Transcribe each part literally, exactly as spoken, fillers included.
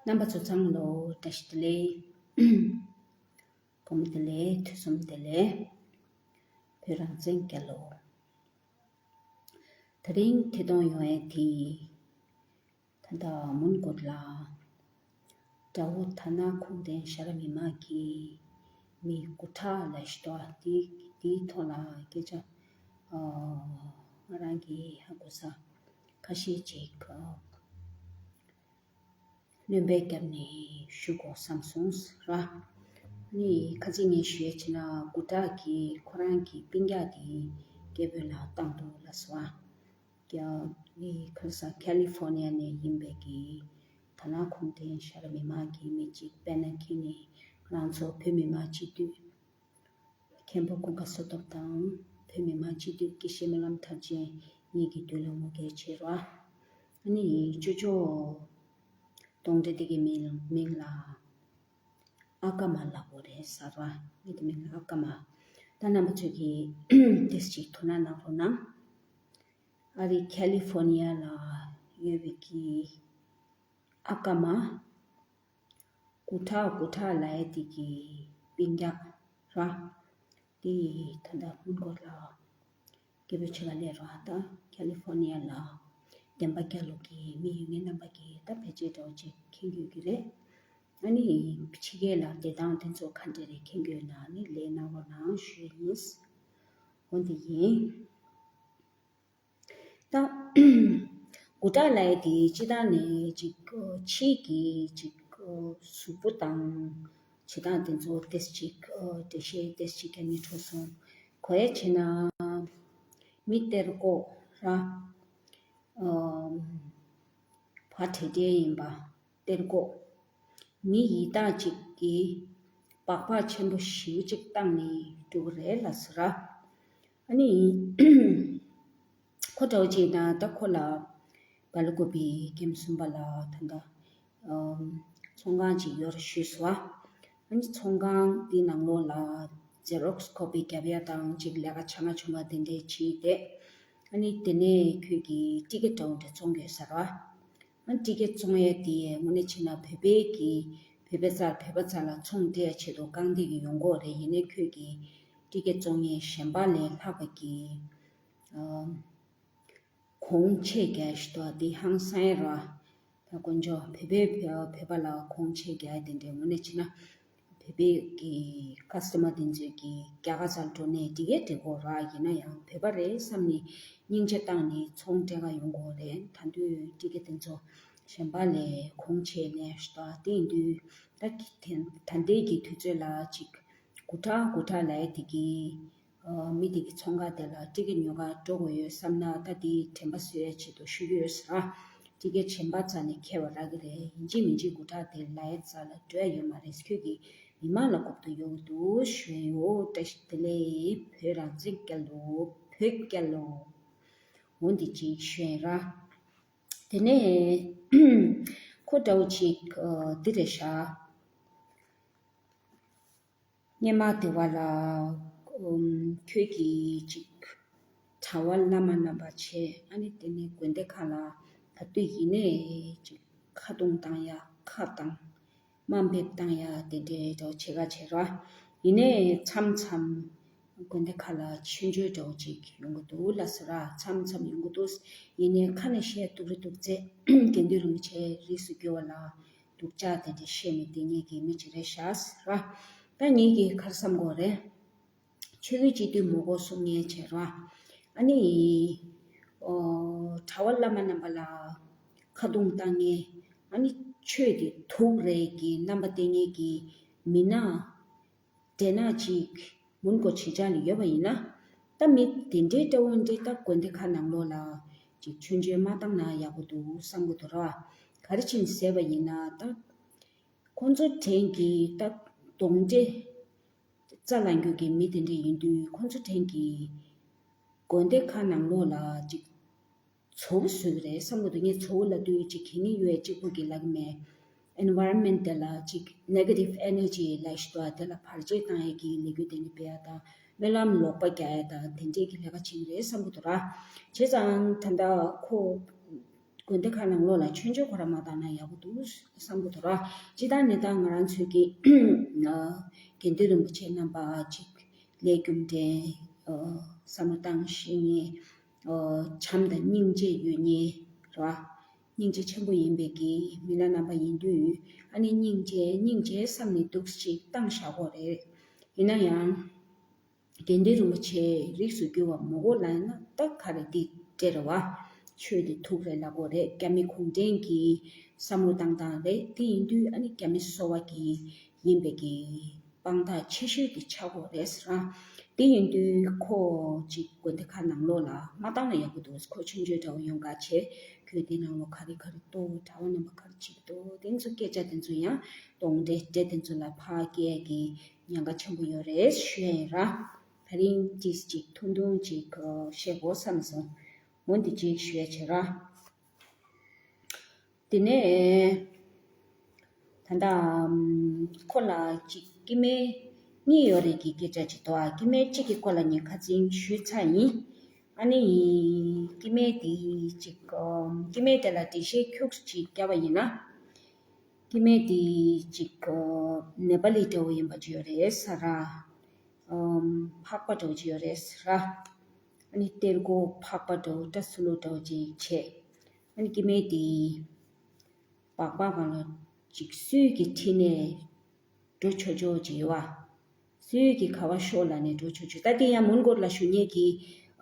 རྣམ་པ་ཚོ་ཚང་མ་ལོ་བཀྲ་ཤིས་བདེ་ལེགས། སྐུ་གཟུགས་བདེ་ལེགས། ཐུགས་བསམ་བདེ་ལེགས། བོད་རང་བཙན་རྒྱལ་ལོ། དེ་རིང་ཐད་གཏོང་ཡོང་ཡས་དེ། ད་ལྟ་མོན་གྷོ་ལ་དགྲ་བོ་དར་ནག་ཁུངས་ལྡན་ཤ་ར་མི་མང་གིས་མི་དགུ་ཕྲག་ལ་ཞིག་འདུག་དེ་དེའི་ཐོག་ལ་སྐད་ཆ་ཨ་ང་རང་གིས་ཧ་གོ་ས་ཁ་ཤས་ཅིག་ཨ་སྣོན་པ་བརྒྱབ་ནས་ཞུ་དགོས་བསམ་སོང་ར། ནི་ཁ་ཅིག་ངས་ཞུ་ཡས་བྱས་ན་དགུ་ཕྲག་གིས་ཁོ་རང་གི་སྤུན་ཀྱག་དེ་སྐད་འབོད་ལ་བཏང་འདུག་ལབ་སོང་ཨ། ཀྱང་ནི་ཁ་ས་ཁ་ལི་ཧྥོར་ནི་ཡ་ནས་ཡིན་པའི་གི་དར་ནག་ཁུངས་ལྡན་ཤ་ར་མི་མང་གི་མི་གཅིག་དཔེར་ན་ཁྱེད་ནི་ང་རང་ཚོ་བོད་མི་མང་སྤྱི་འཐུས་མཁན་པོ་ཀུན་དགའ་བསོད་སྟོབས་དང་བོད་མི་མང་སྤྱི་འཐུས་དགེ་བཤེས་སྨོན་ལམ་མཐར་ཕྱིན་གཉིས་ཀྱི་མདུན་ལ་ངོ་རྒོལ་བྱེད་རོགས། ཨ་ནི་ཅོ་ཅོ་གདོང་འདྲེ་དེ་གི་མིང་མིང་ལ་ཨ་ཀ་མ་ལབ་དགོས་རེད་ཟེར་བ། མི་དེ་མིང་ལ་ཨ་ཀ་མ། ད་རྣམ་པ་ཚོས་ཀྱིས་ཏོག་ཙམ་ཅིག་ཐུགས་སྣང་གནང་རོགས་གནང་། ཨ་རི་ཁ་ལི་ཧྥོར་ནི་ཡ་ལ་ཡོད་པའི་གི་ཨ་ཀ་མ། དགུ་ཕྲག་དགུ་ཕྲག་ལབ་ཡས་དེ་གི་སྤུན་ཀྱག་ར། དེ་ད་ལྟ་མོན་གྷོ་ལ་སྐད་འབོད་བྱེད་ག་སླེབས་ར། ད་ཁ་ལི་ཧྥོར་ནི་ཡ་ལ་བདེན་པ་རྒྱལ་ལོ་གི་མི་ཡོད་མཁན་རྣམ་པ་གིས་ད་ཕལ་ཆེར་འདྲ་བོ་ཅིག་མཁྱེན་དགོས་ཀྱི་རེད། ཨ་ནི་ཕྱི་རྒྱལ་ལ་བསྡད་སྟངས་དེ་ཚོ་ག་འདྲ་རེད་མཁྱེན་དགོས་ན་ནི་ལན་གནང་རོགས་གནང་ཞུ་ཡས་ཡིན། འོ་འདི་ཡིན། ད་དགུ་ཕྲག་ལབ་ཡས་དེ་སྤྱིར་བཏང་ནས་ཅིག་ཕྱིའི་གི་ཅིག་གཟུགས་པོ་དང་བྱེད་སྟངས་དེ་ཚོ་ཏོག་ཙམ་ཅིག་འགྲེལ་བཤད་ཏོག་ཙམ་ཅིག་རྒྱག་ནི་འཕྲོ་སོང་། གོ་ཡས་བྱས་ན་མི་སྟེར་གོ་ར། ཨ་བ་དྲེ་དྲེ་ཡིན་པ་སྟེར་གོ། མི་ཡི་དྭགས་ཅིག་གིས་སྦག་སྦག་ཆེན་པོ་ཞེ་པོ་ཅིག་བཏང་ནས་འགྲོ་གི་རེད་ལབ་ཟེར་ར། ཨ་ནི་ཁོ་འདྲ་བོ་ཅིག་ན་ད་ཁོ་ལ་སྦེལ་ཀོབ་པི་ཀེམ་གསུམ་པ་ལ་ད་ལྟ་ཨམ་ཚོང་ཁང་ཅིག་ཡོད་རེད་ཞུས་སོང་ཨ། ཨ་ནི་ཚོང་ཁང་དེའི་ནང་ལོགས་ལ་ཛེ་རོག་སི་ཁོ་པི་རྒྱབ་ཡ་དང་ཅིག་ལས་ཀ་ཆ་ང་ཆུང་ང་དེ་འདྲས་བྱས་ཏེ། ཨ་ནི་དེ་ནས་ཁོས་ཀྱི་ཊི་ཀེ་ཊི་འདྲ་བོ་འདྲ་བཙོང་གི་ཡོད་ས་རེད་བ། ཨ་ཊི་ཀེ་ཊི་བཙོང་ཡས་དེ་དངོས་གནས་བྱས་ན་བོད་པའི་གི་བོད་པའི་རྩར་བོད་པ་རྩ་ལ་ཚོང་སྤྲད་ཡ་ཆེད་དུ་རྐང་སྟེགས་ཀྱི་ཡོང་གི་ཡོད་རེད། ཡིན་ནའི་ཁོས་ཀྱི་ཊི་ཀེ་ཊི་བཙོང་མཁན་གཞན་པ་ལས་ལྷག་པ་གི་ཨ་གོང་ཆེ་རྒྱག་ཞིག་འདུག་དེ་ཧང་སང་ཡ་ར། ད་དཀོན་མཆོག་བོད་པའི་བོད་བོད་པ་ལ་གོང་ཆེ་རྒྱག་ཡ་དེ་འདྲའི་དངོས་གནས་བྱས་ན། བོད་པའི་གི་ཁ་སི་ཊ་མར་དེ་ཚོས་ཀྱི་རྒྱ་གར་རྩར་འགྲོ་ནས་འགྲིག་གི་འགྲིག་གོ་ར། ཡིན་ན་ཡང་བོད་པ་རེད་བསམ་ནས་སྙིང་རྗེ་བཏང་ནས་ཚོང་སྤྲད་ག་ཡོང་གོ་རེད། ད་དུང་ཊི་ཀེ་ཊི་དེ་ཚོ་གཞན་པ་ལས་གོང་ཆེ་ནས་ཞུ་དག་དེ་ཡིན་དུས་ད་གི་དེ་ད་ལྟའི་གི་དུས་ཚོད་ལ་ཅིག་དགུ་ཕྲག་དགུ་ཕྲག་ལབ་ཡ་དེ་གི་ཨ་མི་དེ་གི་ཚོང་ཁང་དེ་ལ་ཊི་ཀེ་ཊི་ཉོ་ག་འགྲོ་དགོས་ཡོད་བསམ་ན་ད་དེ་དྲན་པ་གསོ་ཡ་ཆེད་དུ་ཞུ་གི་ཡོད་ཟེར། ཊི་ཀེ་ཊི་གཞན་པ་རྩ་ནས་ཁྱེར་བ་རག་གི་རེད། ཡིན་གཅིག་མིན་གཅིག་དགུ་ཕྲག་དེ་ལབ་ཡ་རྩ་ལ་འགྲོ་ཡ་ཡོད་མ་རེད། ཁྱོད་ཀྱིས་མི་མང་ལ་གོ་བསྡུར་ཡོང་གི་འདུག་ཞུ་ཡ་ཡོད། བཀྲ་ཤིས་བདེ་ལེགས། བོད་རང་བཙན་རྒྱལ་ལོ། བོད་རྒྱལ་ལོ། འོ་འདི་གཅིག་ཞུ་ཡ་ཡིན་ར། དེ་ནས་ཁོ་འདྲ་བོ་ཅིག་ཨ་འདི་རེད་ཤག་སྔོན་མ་དེ་བ་ལ་ཨམ་ཁྱོད་ཀྱིས་ཅིག་གྲྭ་པ་བླ་མ་རྣམ་པ་བྱས། ཨ་ནི་དེ་ནས་དགོན་སྡེ་ཁག་ལ་ད་དུས་ཡིན་ནའི་ཅིག་ཁ་རྡུང་བཏང་ཡ་ཁ་བཏང་དམའ་འབེབས་བཏང་ཡ་དེ་འདྲའི་འདྲ་བོ་བྱེད་ག་བྱེད་ར། ཡིན་ནའི་མཚམས་མཚམས་དགོན་སྡེ་ཁག་ལ་ཆོས་འབྱོར་འདྲ་བོ་ཅིག་ཡོང་གི་འདུག་ལབ་ཟེར་ར། མཚམས་མཚམས་ཡོང་གི་འདུག་ཡིན་ནའི་ཁ་ནས་བཤད་སྡུག་རེད་འདུག་ཚེ་དགེ་འདུན་རིན་པོ་ཆེ་རིས་སུ་གྱུར་པ་ལ་སྡུག་ཅག་དེ་འདྲ་བཤད་ནས་བསྡད་མཁན་གྱི་མི་ཅིག་རེད་ཤག་ཟེར་ར། ད་ངེད་ཀྱིས་ག་རེ་བསམ་དགོས་རེད། ཆོས་བརྒྱུད་སྤྱི་འཐུས་མི་དགོས་གསུང་མཁན་བྱས་ར། ཨ་ནི་ཨོ་གྲྭ་པ་བླ་མ་རྣམ་པ་ལ་ཁ་རྡུང་བཏང་མཁན། ཨ་ནི་ཆོས་དེ་དུག་རེད་ཀྱི་རྣམ་པ་བསྟན་མཁན་གྱི་མི་སྣ་འདྲེ་ནག་ཅིག་མོན་གྷོ་གཞིས་ཆགས་ལ་ཡོད་པ་ཡིན་ན། ད་མི་དེ་འདྲའི་འདྲ་བོ་འདྲའི་ད་དགོན་སྡེ་ཁག་ནང་ལོགས་ལ་ཅིག་ཆོས་འབྱོར་མ་བཏང་ན་ཡག་པོ་འདུག་བསམ་གྱི་འདུག་ར། ག་རེ་བྱས་ནས་ཟེར་བ་ཡིན་ན་ད་ཁོང་ཚོ་དྲན་གྱི་ད་གདོན་འདྲེ་རྩ་ལ་འགྱུར་གྱི་མི་དེ་འདྲ་ཡིན་དུས་ཁོང་ཚོ་དྲན་གྱི་དགོན་སྡེ་ཁག་ནང་ལོགས་ལ་ཅིག་ཚོ་བོ་བཟོས་ཀྱི་རེད་བསམ་གྱི་འདུག་ངས་ཚོ་བོ་ལབ་དུས་ཅིག་གད་སྙིགས་ཡོད་གཅིག་པོ་གི་ལབ་ཀྱི་མེད། Environment དེ་ལ་ཅིག་negative energy ལབ་ཞིག་འདུག་དེ་ལ་བར་ཆད་བཏང་ཡས་ཀྱི་ལས་འགུལ་དེ་འདྲ་སྤེལ་ཡ་དང་སྨོན་ལམ་ལོག་པ་རྒྱག་ཡ་དང་དེ་འདྲས་ཀྱི་ལས་ཀ་བྱེད་ཀྱི་རེད་བསམ་གྱི་འདུག་ར། བྱས་ཙང་ད་ལྟ་ཁོ་ དགོན་སྡེ་ཁག་ནང་ལོགས་ལ་མཆོད་མཇལ་ཁོ་རང་མ་བཏང་ན་ཡག་པོ་འདུག་བསམ་གྱི་འདུག་ར། སྤྱིར་བཏང་ནས་ད་ང་རང་ཚོའི་གི་ཨ་དགེ་འདུན་རིན་པོ་ཆེ་རྣམ་པ་ཅིག་ལས་རྒྱུ་འབྲས་ཨ་བསམ་བློ་བཏང་ཤེས་མཁན་ཨ་བྱམས་དང་སྙིང་རྗེ་ཡོད་མཁན་ར། སྙིང་རྗེ་ཆེན་པོ་ཡིན་པའི་གི་མི་སྣ་རྣམ་པ་ཡིན་དུས། ཨ་ནི་སྙིང་རྗེ་སྙིང་རྗེ་བསམ་ནས་འདུག་ཅིག་བཏང་བཞག་གོ་རེད། ཡིན་ན་ཡང་། དགེ་འདུན་རིན་པོ་ཆེ་རིགས་སུ་གྱུར་པ་མོ་གོ་ལ་ཡིན་ན་ད་ག་རེ་འདི་འདྲ་རེད་བ། ཆོས་འདི་ཐུགས་རེ་ལ་གོ་རེད། རྒྱ་མི་གུང་ཁྲན་གྱི་བསམ་བློ་བཏང་སྟངས་རེད། དེ་ཡིན་དུས་ཨ་ནི་རྒྱ་མི་སོ་པ་གི་ཡིན་པའི་གི་དཔང་རྟགས་ཆེ་ཤོས་དེ་ཆགས་ཀྱི་རེད་ཟེར་ར། དེ་ཡིན་དུས་ཁོ་ཅིག་དགོན་སྡེ་ཁག་ནང་ལོགས་ལ་མ་བཏང་ན་ཡག་པོ་འདུག་ཁོ་ཆུང་ཆུང་འདྲ་བོ་ཡོང་ག་བྱས། ཁོས་དེ་ནང་ལོགས་ག་རེ་ག་རེ་གཏོར། གྲྭ་པ་རྣམ་པ་ག་རེ་བྱེད་ཀྱི་འདུག་དེ་ཚོ་སྐད་ཆ་དེ་ཚོ་ཡང་གདོང་འདྲེ་འདྲེ་དེ་ཚོ་ལ་ཕར་སྐྱེལ་གྱི་ཉེན་ཁ་ཆེན་པོ་ཡོད་རེད་ཞུ་ཡ་ཡིན་ར། ད་རིང་ཅིག་ཅིག་ཐུང་ཐུང་ཅིག་བཤད་དགོས་བསམ་སོང་། འོ་འདི་ཅིག་ཞུ་ཡ་བྱེད་ར། དེ་ནས་ད་ལྟ་ཁོ་ལ་ཅིག་སྐྱེ་དམན་གཉིས་ཡོད་རེད་ཀྱི་སྐད་ཆ་ཅིག་འདུག་ཨ། སྐྱེ་དམན་གཅིག་གི་སྐོར་ལ་ངས་ཁ་སང་ཞུས་ཚར་ཡིན། ཨ་ནི་སྐྱེ་དམན་དེ་ཅིག་སྐྱེ་དམན་དེ་ལ་འགྲེལ་བཤད་ཁྱུག་ཅིག་བརྒྱབ་པ་ཡིན་ན། སྐྱེ་དམན་དེ་ཅིག་ནེ་པ་ལི་འདྲ་བོ་ཡིན་པ་ཅིག་ཡོད་རེད་ཟེར་ར། ཨམ། འཕགས་པ་འདྲ་བོ་ཅིག་ཡོད་རེད་ཟེར་ར། ཨ་ནི་གཏེར་སྐོགས་འཕགས་པ་འདྲ་བོ་བཀྲ་ཚུ་ལུ་འདྲ་བོ་ཅིག་བྱས། ཨ་ནི་སྐྱེ་དམན་དེ་སྦག་སྦག་སྒང་ལ་ཅིག་སུས་ཀྱི་ཁྲིད་ནས་འགྲོ་ཆོག་ཆོག་ཅིག་ཡོད་བ། སུས་ཀྱི་ཁ་བ་ཤོར་ལ་ནས་འགྲོ་ཆོག་ཆོག་ད་དེ་ཡང་མོན་གྷོ་ལ་བཞུགས་མཁན་གྱི་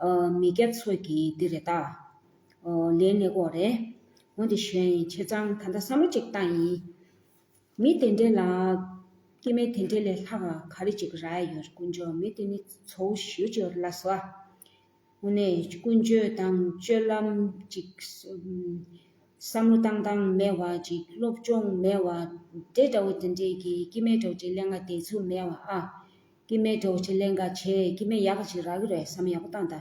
ཨ་མི་སྐྱ་ཚོ་གི་འདི་རེད་ད། ཨ་ལན་ལེན་གོ་རེད། འོ་འདི་ཞུ་ཡ་ཡིན། བྱས་ཙང་ད་ལྟ་བསམ་བློ་ཅིག་བཏང་ཡིན། མི་དེ་འདྲས་ལ་སྐྱེ་དམན་དེ་འདྲས་ལས་ལྷག་ག་རེ་ཅིག་རག་ཡ་ཡོད་རེད། དཀོན་མཆོག་མི་དེ་ནི་ཚོ་བོ་ཞེ་པོ་ཅིག་ཡོད་རེད་ལགས་སོ། དངོས་གནས་ཀུན་སྤྱོད་དང་སྤྱོད་ལམ་ཅིག་བསམ་བློ་བཏང་སྟངས་མེད་པ་ཅིག་སློབ་སྦྱོང་མེད་པ་འདྲེ་འདྲ་བོ་དེ་འདྲས་ཀྱི་སྐྱེ་དམན་འདྲ་བོ་ཅིག་ལེན་ག་དེ་ཚུལ་མེད་པ་ཨ། སྐྱེ་དམན་འདྲ་བོ་ཅིག་ལེན་ག་བྱས་སྐྱེ་དམན་ཡག་ག་ཅིག་རག་གི་རེད་བསམ་ཡག་པོ་བཏང་ད།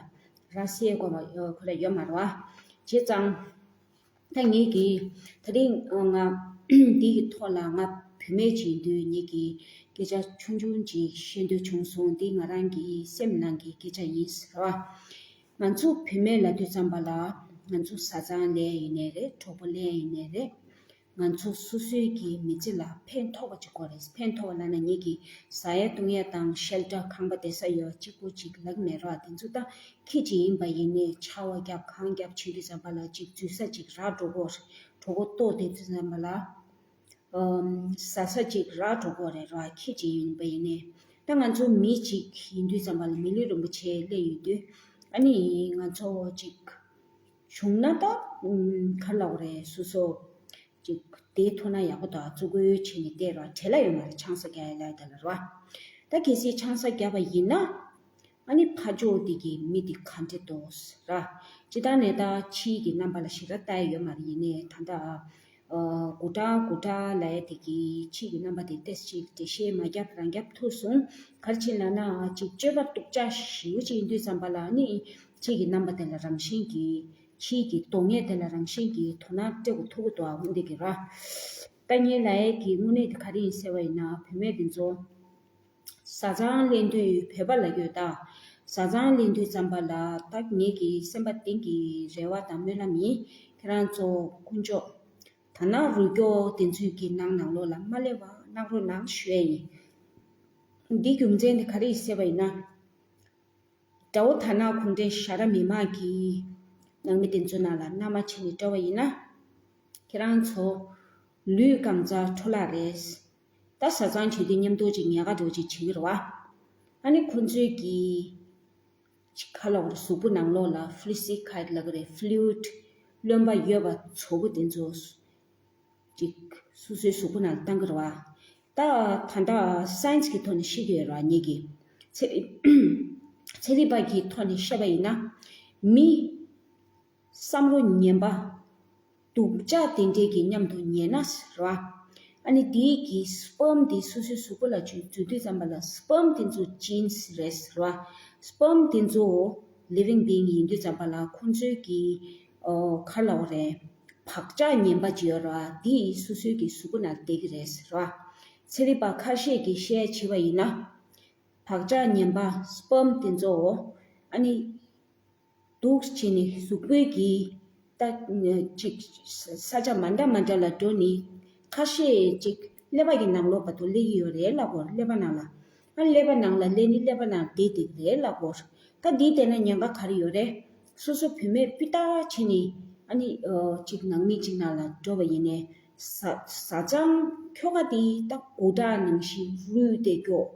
ར་སེ་གོ་བ་ཁོ་ར་ཡོད་མ་རེད་བ། བྱས་ཙང་། ད་ངེད་ཀྱིས་ད་རིང་ང་འདི་གི་ཐོག་ལ་ང་བུད་མེད་ཅིག་ཡིན་དུས་ངེད་ཀྱིས་སྐད་ཆ་ཆུང་ཆུང་ཅིག་བཤད་འདོད་བྱུང་སོང་། འདི་ང་རང་གི་སེམས་ནང་གི་སྐད་ཆ་ཡིན་ཟེར་བ། ང་ཚོ་བུད་མེད་ལབ་དུས་ཙམ་པ་ལ་ང་ཚོ་བཟའ་ཚང་ལས་ཡིན་ནའི་རེད། གྲོགས་པོ་ལས་ཡིན་ནའི་རེད། ང་ཚོ་སོ་སོའི་གི་མི་ཚེ་ལ་ཕན་ཐོགས་པ་ཅིག་དགོས་རེད། ཕན་ཐོགས་པ་ལབ་ན་ངེད་ཀྱི་ཟ་ཡ་བཏུང་ཡ་དང་ཤེལ་ཊར་ཁང་པ་བསྡད་ས་ཡོད་གཅིག་པོ་ཅིག་ལབ་མེད་རོགས། དེ་ཚོ་ད་ཁྱི་ཅིག་ཡིན་པ་ཡིན་ནའི་ཆར་པ་བརྒྱབ་གངས་བརྒྱབ་བྱེད་དུས་ཙམ་པ་ལ་ཅིག་འཛུལ་ས་ཅིག་རག་འགྲོ་གོ། གྲོད་ཁོག་ལྟོགས་དེ་དུས་ཙམ་པ་ལ་ཨམ་ཟ་ས་ཅིག་རག་འགྲོ་གོ་རེད་རོགས། ཁྱི་ཅིག་ཡིན་པ་ཡིན་ནའི་ད་ང་ཚོ་མི་ཅིག་ཡིན་དུས་ཙམ་པ་ལ་མི་ལུས་རིན་པོ་ཆེ་སླེབས་ཡོད་དུས་ཨ་ནི་ང་ཚོ་ཅིག་བྱུང་ན་ད་ཨམ་ག་རེ་ལབ་དགོས་རེད། སོ་སོ་ཅིག་དེའི་ཐོག་ན་ཡག་པོ་འདུག་ཨ་བཙུགས་དགོས་བྱས་ནས་བལྟས་རོགས། བྲེལ་བ་ཡོད་མ་རེད་ཆང་ས་རྒྱག་ཡ་ལ་ཡ་དེ་ལ་རོགས། ད་གལ་སྲིད་ཆང་ས་བརྒྱབ་པ་ཡིན་ན་ཨ་ནི་ཕར་ཕྱོགས་དེ་གི་མི་དེ་ག་འདྲ་འདུག་ར། སྤྱིར་བཏང་ནས་ད་ཕྱིའི་གི་རྣམ་པ་ལ་ཞེ་དྲག་ལྟ་ཡ་ཡོད་མ་རེད། ཡིན་ནའི་ད་ལྟ་ཨ་དགུ་དྲག་དགུ་དྲག་ལབ་ཡ་དེ་གི་ཕྱིའི་གི་རྣམ་པ་དེ་ཏོག་ཙམ་ཅིག་འགྲེལ་བཤད་མ་བརྒྱབ་རང་བརྒྱབ་ཐུབ་སོང་། ག་རེ་བྱས་ལབ་ན་ཅིག་སྤྱོད་པ་སྡུག་ཅག་ཞེ་པོ་ཅིག་ཡིན་དུས་ཙམ་པ་ལ་ཨ་ནི་ཕྱིའི་གི་རྣམ་པ་དེ་ལ་རང་བཞིན་གྱིས་ཕྱིའི་གི་གདོང་ཡ་དེ་ལ་རང་བཞིན་གྱིས་དོ་སྣང་སྤྲད་དགོས་ཐུག་གི་འདུག་ཨ་འོ་འདི་གི་ར། ད་ངས་ལབ་ཡས་ཀྱི་དངོས་གནས་དེ་ག་རེ་ཡིན་ཟེར་བ་ཡིན་ན་བུད་མེད་དེ་ཚོ་བཟའ་ཚང་ལེན་དུས་བོད་པ་ལབ་ཀྱི་ཡོད་ད། བཟའ་ཚང་ལེན་དུས་ཙམ་པ་ལ་ད་ངེད་ཀྱི་སེམས་པ་གཏིང་གི་རེ་བ་དང་སྨོན་ལམ་ཡིན། ཁྱེད་རང་ཚོ་དཀོན་མཆོག་དར་ནག་རུ་སྐྱོར་དེ་ཚོའི་གི་ནང་ནང་ལོགས་ལ་མ་སླེབས་པ་གནང་རོགས་གནང་ཞུ་ཡས་ཡིན། འདི་རྒྱུ་མཚན་དེ་ག་རེ་ཡིན་ཟེར་བ་ཡིན་ན། དགྲ་བོ་དར་ནག་གུང་ཁྲན་ཞྭ་ར་མི་མང་གི་ནང་མི་དེ་ཚོ་ནང་ལ་མནའ་མ་བྱས་ནས་འགྲོ་བ་ཡིན་ན། ཁྱེད་རང་ཚོ་ལུས་གང་ཚ་འཕྲོ་བརླག་རེད། ད་བཟའ་ཚང་བྱེད་དུས་མཉམ་དུ་ཅིག་ཉལ་ཁ་འགྲོ་ཅིག་བྱེད་ཀྱི་རེད་བ། ཨ་ནི་ཁོ་ཚོས་ཀྱི་ཅིག་ཁ་ལོག་གཟུགས་པོ་ནང་ལོགས་ལ་ཕུ་ལི་སི་ཁའི་ལབ་ཀྱི་རེད། ཕུ་ལུའིད་རློན་པ་ཡོད་པ་བཟོ་པོ་དེ་ཚོ་ཅིག་སོ་སོའི་གཟུགས་པོ་ནང་བཏང་གི་རེད་བ། ད་ད་ལྟ་སའེན་སི་གི་ཐོག་ནས་བཤད་ཀྱི་ཡོད་རེད་བ། ངེད་ཀྱི་ཚན་རིག་ཚན་རིག་པ་གི་ཐོག་ནས་བཤད་པ་ཡིན་ན་མི་བསམ་བློ་ངན་པ་སྡུག་ཅག་དེ་འདྲས་ཀྱི་མཉམ་དུ་ཉལ་ན་ཟེར་བ། ཨ་ནི་དེའི་གི་སྤརམ་དེ་སོ་སོའི་གཟུགས་པོ་ལ་འཛུལ་འཛུལ་དུས་ཙམ་པ་ལ་སྤརམ་དེ་ཚོ་ཇིན་སི་རེད་ཟེར་བ། སྤརམ་དེ་ཚོ་ལི་ཝིང་བིང་ཡིན་དུས་ཙམ་པ་ལ་ཁོང་ཚོའི་གི་ཨོ་ག་རེ་ལབ་དགོས་རེད། བག་ཆགས་ངན་པ་ཅིག་ཡོད་རེད་བ། དེ་སོ་སོའི་གི་གཟུགས་པོ་ནང་བསྡད་ཀྱི་རེད་ཟེར་བ། ཚན་རིག་པ་ཁ་ཤས་ཀྱིས་བཤད་བྱས་པ་ཡིན་ན། བག་ཆགས་ངན་པ་སྤརམ་དེ་ཚོ་ཨ་ནི་འདུག་བྱས་ནས་གཟུགས་པོའི་གི་ ད་ཅིག་ས་ཆ་མ་འདྲ་མ་འདྲ་ལ་འགྲོ་ནི། ཁ་ཤས་ཅིག་ཀླད་པ་གི་ནང་ལོགས་བར་དུ་སླེབས་ཀྱི་ཡོད་རེད་ལབ་གོ། ཀླད་པ་ནང་ལ། ཨ་ཀླད་པ་ནང་ལ་སླེབས་ནི་ཀླད་པ་ནང་བསྡད་བསྡད་རེད་ལབ་གོ། ད་འདི་བལྟས་ན་ཉེན་ཁ་ག་རེ་ཡོད་རེད། སོ་སོ་བུད་མེད་སྤུས་དག་བྱས་ནི་ཨ་ནི་ཅིག་ནང་མི་ཅིག་ནང་ལ་འགྲོ་བ་ཡིན་ནའི། བཟའ་བཟའ་ཚང་ཁྱོ་ག་དེ་ད་དགུ་དྲག་ནང་བཞིན་རུལ་བསྡད་ཀྱོག་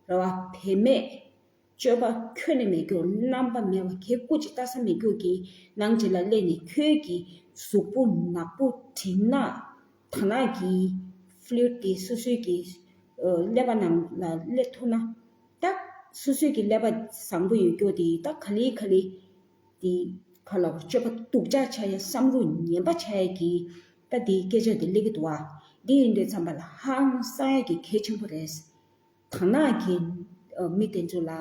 རེད་བ། བུད་མེད་སྤྱོད་པ་ཁྱོན་ནས་མེད་ཀྱོག་རྣམ་པ་མེད་པ་གད་སྐུ་ཅིག་ལྟ་ས་མེད་ཀྱོག་གི་ནང་ཅིག་ལ་སླེབས་ནས་ཁྱོད་ཀྱི་གཟུགས་པོ་ནག་པོ་གྲིབ་ནག་དར་ནག་གི་ཕུ་ལུ་ཌི་དེ་སོ་སོའི་གི་ཀླད་པ་ནང་ལ་སླེབས་ཐུབ་ན། ད་སོ་སོའི་གི་ཀླད་པ་བཟང་པོ་ཡོད་ཀྱོག་དེ་ད་ག་ལེ་ག་ལེ་དེ་ག་ལ་སྤྱོད་པ་སྡུག་ཅག་ཆགས་ཡ་བསམ་བློ་ངན་པ་ཆགས་ཡ་གི་ད་དེའི་སྐད་ཆ་དེ་སླེབས་ཀྱི་འདུག་བ། འདི་ཡིན་དུས་ཙམ་པ་ལ་ཧང་སང་ཡ་གི་གལ་ཆེན་པོ་རེད། དར་ནག་གི་མི་དེ་ཚོ་ལ་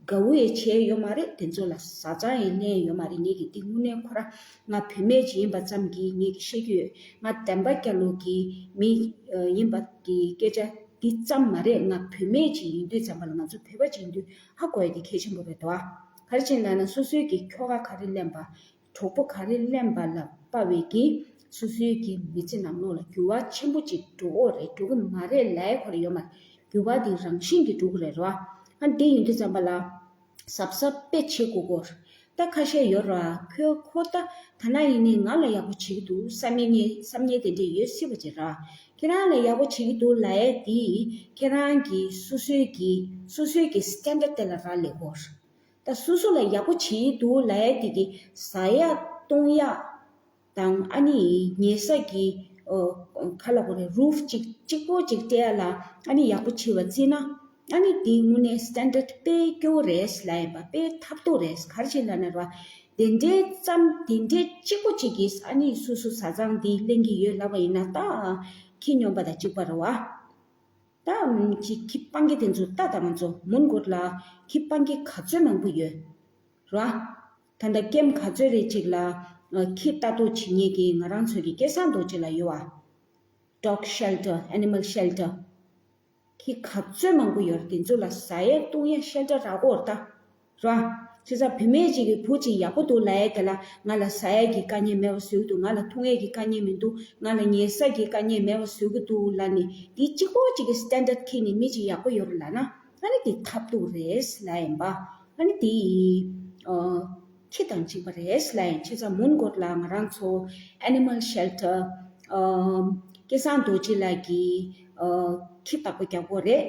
དགའ་བོ་ཡང་བྱས་ཡོད་མ་རེད། དེ་ཚོ་ལ་བཟའ་ཚང་ཡང་ལེན་ཡོད་མ་རེད། ངེད་ཀྱི་འདི་དངོས་གནས་ཁོ་ར་ང་བུད་མེད་ཅིག་ཡིན་པ་ཙམ་གྱིས་ངེད་ཀྱིས་བཤད་ཀྱི་ཡོད། ང་འདན་མ་སྐྱ་ལོ་གི་མི་ཡིན་པ་གི་སྐད་ཆ་འདི་ཙམ་མ་རེད། ང་བུད་མེད་ཅིག་ཡིན་དུས་ཙམ་པ་ལ་ང་ཚོ་བོད་པ་ཅིག་ཡིན་དུས་ཧ་གོ་ཡ་དེ་གལ་ཆེན་པོ་རེད་དོ། ག་རེ་བྱས་ན་ན་སོ་སོའི་གི་ཁྱོ་ག་ག་རེ་ལེན་པ། གྲོགས་པོ་ག་རེ་ལེན་པ་ལ་དཔག་པའི་གི་སོ་སོའི་གི་མི་ཚེ་ནང་ལོགས་ལ་འགྱུར་བ་ཆེན་པོ་ཅིག་འགྲོ་གི་རེད། འགྲོ་གི་མ་རེད་ལབ་ཡ་ཁོ་ར་ཡོད་མ་རེད། འགྱུར་བ་དེ་རང་བཞིན་གྱིས་འགྲོ་གི་རེད་རོ། ཨ་འདི་ཡིན་དུས་ཙམ་པ་ལ་གཟབ་གཟབ་དཔེ་བྱེད་དགོས་གོ། ད་ཁ་ཤས་ཡོད་རོ། ཁོས་ཁོ་ད་ད་ན་ཡིན་ནི་ང་ལ་ཡག་པོ་བྱེད་ཀྱི་འདུག་བསམ་ཡས་བསམ་ཡས་དེ་འདྲས་ཡོད་སྲིད་པ་ཅིག་ར། ཁྱེད་རང་ལ་ཡག་པོ་བྱེད་ཀྱི་འདུག་ལབ་ཡས་དེ་ཁྱེད་རང་གི་སོ་སོའི་གི་སོ་སོའི་གི་སི་ཊན་ཌར་དེ་ལ་རག་ལས་གོ། ད་སོ་སོ་ལ་ཡག་པོ་བྱེད་འདུག་ལབ་ཡ་དེ་གི་ཟ་ཡ་བཏུང་ཡ་དང་ཨ་ནི་ཉལ་ས་གི་ཨོ་ག་ལ་གོ་རེ་རུབ་ཅིག་གཅིག་པོ་ཅིག་སྤྲད་ཡ་ལ་ཨ་ནི་ཡག་པོ་བྱེད་པ་བརྩིས་ན་ཨ་ནི་དེ་དངོས་གནས་སི་ཊན་ཌར་དཔེ་སྐྱོ་བོ་རེད་ལབ་ཡིན་པ། དཔེ་ཐབས་སྡུག་རེད། ག་རེ་བྱེད་ལབ་ན་ར་དེ་འདྲའི་ཙམ་དེ་འདྲའི་གཅིག་པོ་ཅིག་གིས་ཨ་ནི་སོ་སོ་བཟའ་ཚང་དེ་ལེན་གི་ཡོད་ལབ་པ་ཡིན་ན་ད་ཁྱི་སྨྱོན་པ་དང་གཅིག་པ་རེད་བ། ད་ཅིག་ཁྱི་སྤང་གི་དེ་ཚོ་ལྟ་དང་ང་ཚོ་མོན་གྷོ་ལ་ཁྱི་སྤང་གི་ག་ཚོད་མང་པོ་ཡོད་ར། ད་ལྟ་ཀེམ་ག་ཚོད་རེ་ཅིག་ལ་ཁྱི་ལྟ་རྟོག་བྱེད་མཁན་གྱི་ང་རང་ཚོ་གི་སྐལ་བཟང་རྡོ་རྗེ་ལ་ཡོད་བ། Dog Shelter, Animal Shelter. ཁྱི་ག་ཚོད་མང་པོ་ཡོད་རེད། དེ་ཚོ་ལ་ཟ་ཡས་བཏུང་ཡས་ཤེལ་ཊར་རག་གོ་རེད་ད། ར། བྱས་ཙང་བུད་མེད་ཅིག་གི་བུ་ཅིག་ཡག་པོ་འདུག་ལབ་ཡས་དེ་ལ་ང་ལ་ཟ་ཡས་ཀྱི་དཀའ་ངལ་མེད་པ་བཟོས་ཀྱི་འདུག་ང་ལ་འཐུང་ཡས་ཀྱི་དཀའ་ངལ་མི་འདུག་ང་ལ་ཉལ་ས་ཀྱི་དཀའ་ངལ་མེད་པ་བཟོས་ཀྱི་འདུག་ལབ་ནས་འདི་གཅིག་པོ་ཅིག་གི་སི་ཊན་ཌར་ཁྱེར་ནས་མི་ཅིག་ཡག་པོ་ཡོད་རེད་ལབ་ན་ཨ་ནི་འདི་ཐབས་སྡུག་རེད་ལབ་ཡིན་པ། ཨ་ནི་འདི་ཨ་ཁྱི་དང་གཅིག་པ་རེད་ལབ་ཡིན། བྱས་ཙང་མོན་གྷོ་ལ་ང་རང་ཚོ་Animal Shelter ཨ་སྐལ་བཟང་རྡོ་རྗེ་ལགས་ཀྱིས་ཨ་ཁྱི་བདག་པོ་རྒྱག་གོ་རེད།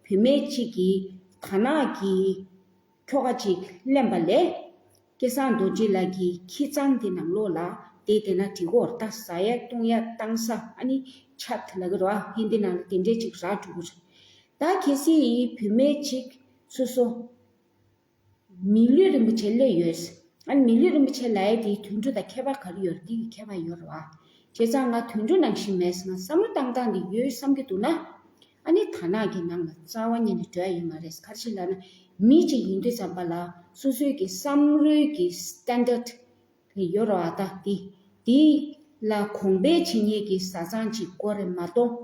བུད་མེད་ཅིག་གིས་དར་ནག་གི་ཁྱོ་ག་ཅིག་ལེན་པ་ལས། སྐལ་བཟང་རྡོ་རྗེ་ལགས་ཀྱི་ཁྱི་ཚང་དེ་ནང་ལོགས་ལ་དེ་དེ་ན་འགྲིག་གོ་རེད་ད། ཟ་ཡ་བཏུང་ཡ་བཏང་ས་ཨ་ནི་ཆད་ལབ་ཀྱི་རེད་བ། ཧིན་དི་ནང་ལ་དེ་འདྲས་ཅིག་རག་འགྲོ་གི་རེད། ད་གལ་སྲིད་བུད་མེད་ཅིག་སོ་སོ་མི་ལུས་རིན་པོ་ཆེ་སླེབས་ཡོད། ཨ་ནི་མི་ལུས་རིན་པོ་ཆེ་ལབ་ཡ་དེའི་དུད་འགྲོ་དང་ཁྱད་པར་ག་རེ་ཡོད་རེད། དེ་གི་ཁྱད་པར་ཡོད་རེད་བ། བྱས་ཙང་ང་དུད་འགྲོ་ནང་བཞིན་མེད་ཟེར་ན་བསམ་བློ་བཏང་སྟངས་དེ་ཡོད་བསམ་གྱི་འདུག་ན། ཨ་ནི་དར་ནག་གི་ནང་ལ་རྩ་བ་ཉིད་ནས་འགྲོ་ཡ་ཡོད་མ་རེད། ག་རེ་ཞིག་ལབ་ན་མི་གཅིག་ཡིན་དུས་ཙམ་པ་ལ་སོ་སོའི་གི་བསམ་བློའི་གི་སི་ཊན་ཌར་དེ་ཡོད་རེད་བ། ད་དེ་དེ་ལ་གོང་འཕེལ་བྱེད་མཁན་གྱི་བཟའ་ཚང་ཅིག་དགོས་རེད་མ་གཏོགས།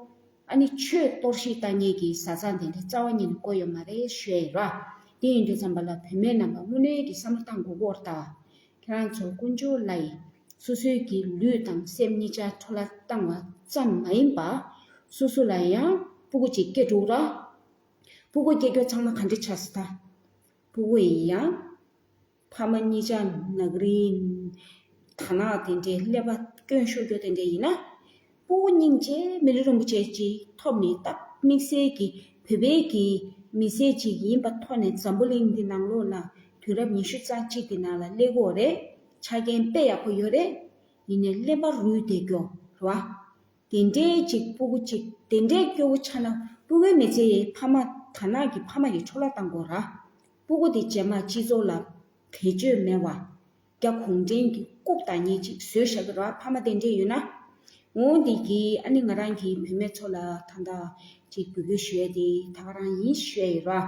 ཨ་ནི་ཆོས་གཏོར་བཤིག་བཏང་མཁན་གྱི་བཟའ་ཚང་དེ་འདྲ་རྩ་བ་ཉིད་ནས་དགོས་ཡོད་མ་རེད་ཞུ་ཡ་ཡིན་ར། དེ་ཡིན་དུས་ཙམ་པ་ལ་བུད་མེད་རྣམ་པ་དངོས་གནས་ཀྱི་བསམ་བློ་བཏང་དགོས་ཀྱི་ཡོད་རེད་ད། ཁྱེད་རང་ཚོ་དཀོན་མཆོག་ལ་ཡི་སོ་སོའི་གི་ལུས་དང་སེམས་གཉིས་ཆ་འཕྲོ་བརླག་བཏང་བ་ཙམ་མ་ཡིན་པ། སོ་སོ་ལ་ཡང་སྤུ་གུ་གཅིག་སྐྱེ་འགྲོ་ར། སྤུ་གུ་སྐྱེ་རྒྱུ་ཚང་མ་ག་འདྲ་ཆགས་སྲིད་ད། སྤུ་གུ་ཡིན་ཡང་། ཕ་མ་གཉིས་ཆ་ནག་རིལ། དར་ནག་དེ་འདྲའི་ཀླད་པ་སྐྱོན་ཤོར་རྒྱུ་དེ་འདྲ་ཡིན་ན། སྤུ་གུ་སྙིང་རྗེ་མི་ལུས་རིན་པོ་ཆེ་ཅིག་ཐོབ་ནས་སྟབས་དམིགས་བསལ་གྱི་བོད་པའི་གི་མི་སེར་ཅིག་ཡིན་པ་ཐོག་ནས་འཛམ་བུ་གླིང་འདི་ནང་ལོགས་ལ་དུས་རབས་ཉི་ཤུ་རྩ་གཅིག་གི་ནང་ལ་སླེབས་ཀྱི་ཡོད་རེད། ཆ་རྐྱེན་དཔེ་ཡག་པོ་ཡོད་རེད། ཡིན་ནའི་ཀླད་པ་རུལ་བསྡད་ཀྱོག་རེད་བ། དེ་འདྲའི་ཅིག་སྤུ་གུ་ཅིག་དེ་འདྲའི་སྐྱོ་བོ་ཆགས་ན་སྤུ་གུའི་མི་ཚེ་ཡི་ཕ་མ་དར་ནག་གི་ཕ་མ་ཡི་འཕྲོ་བརླག་བཏང་དགོས་ར། སྤུ་གུ་དེ་རྗེས་མ་སྤྱི་ཚོགས་ལ་བེད་སྤྱོད་མེད་པ། རྒྱ་གུང་ཁྲན་གྱི་རྐུབ་བཏགས་མཁན་ཅིག་བཟོས་བཞག་གི་ར། ཕ་མ་དེ་འདྲས་ཡོད་ན། འོ་འདི་གི་ཨ་ནི་ང་རང་གི་བུད་མེད་ཚོ་ལ་ད་ལྟ་ཅིག་འབོད་སྐུལ་ཞུ་ཡ་དེ་ད་ག་རང་ཡིན་ཞུ་ཡ་ཡིན་ར།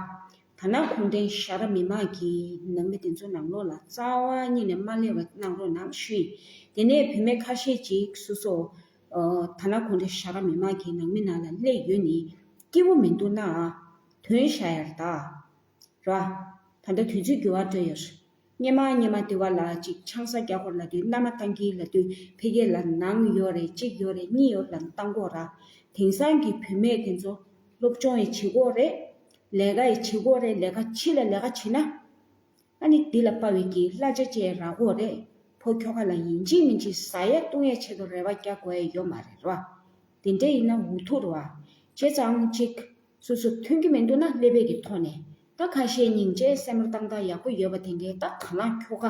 ད་ནང་གུང་ཁྲན་ཤ་ར་མི་མང་གི་ནང་མི་དེ་ཚོ་ནང་ལོགས་ལ་རྩ་བ་ཉིད་ནས་མ་སླེབས་པ་གནང་རོགས་གནང་ཞུ་ཡིན། དེ་ནས་བུད་མེད་ཁ་ཤས་ཅིག་སོ་སོ། ཨ་ད་ནང་གུང་ཁྲན་ཤ་ར་མི་མང་གི་ནང་མི་ནང་ལ་སླེབས་ཡོད་ནི་སྐྱིད་པོ་མི་འདུག་ན། དོན་བཞག་ཡར་ད། ར། ད་ལྟ་དུས་ཚོད་འགྱུར་བ་འགྲོ་ཡོད། སྔོན་མ་སྔོན་མ་དེ་བ་ལ་ཅིག་ཆང་ས་རྒྱག་དགོས་ལབ་དུས། མནའ་མ་བཏང་གི་ལབ་དུས་ཕ་གི་ལ་ནང་ཡོད་རེད། གཅིག་ཡོད་རེད། གཉིས་ཡོད་རེད་ལབ་བཏང་དགོས་ར། དེང་སང་གི་བུད་མེད་དེ་ཚོ་སློབ་སྦྱོང་ཡང་བྱེད་དགོས་རེད། ལས་ཀ་ཡང་བྱེད་དགོས་རེད། ལས་ཀ་ཕྱི་ལ་ལས་ཀ་བྱེད་ན། ཨ་ནི་འདི་ལ་དཔའ་བའི་གི་གླ་ཆ་བཅས་རག་གོ་རེད། ཕོ་ཁྱོ་ག་ལ་ཡིན་གཅིག་མིན་གཅིག་ཟ་ཡ་བཏུང་ཡ་ཆེད་དུ་རེ་བ་རྒྱག་དགོས་ཡ་ཡོད་མ་རེད་ར། དེ་འདྲ་ཡིན་ན་འུ་ཐུག་ར་བ། བྱས་ཙང་གཅིག་སོ་སོ་ཐོན་གྱི་མི་འདུག་ན་ཀླད་པའི་གི་ཐོག་ནས། ད་ཁ་ཤས་སྙིང་རྗེ་སེམས་ལ་བཏང་སྟངས་ཡག་པོ་ཡོད་པ་དེ་འདྲའི། ད་ག་ན་ཁྱོ་ག་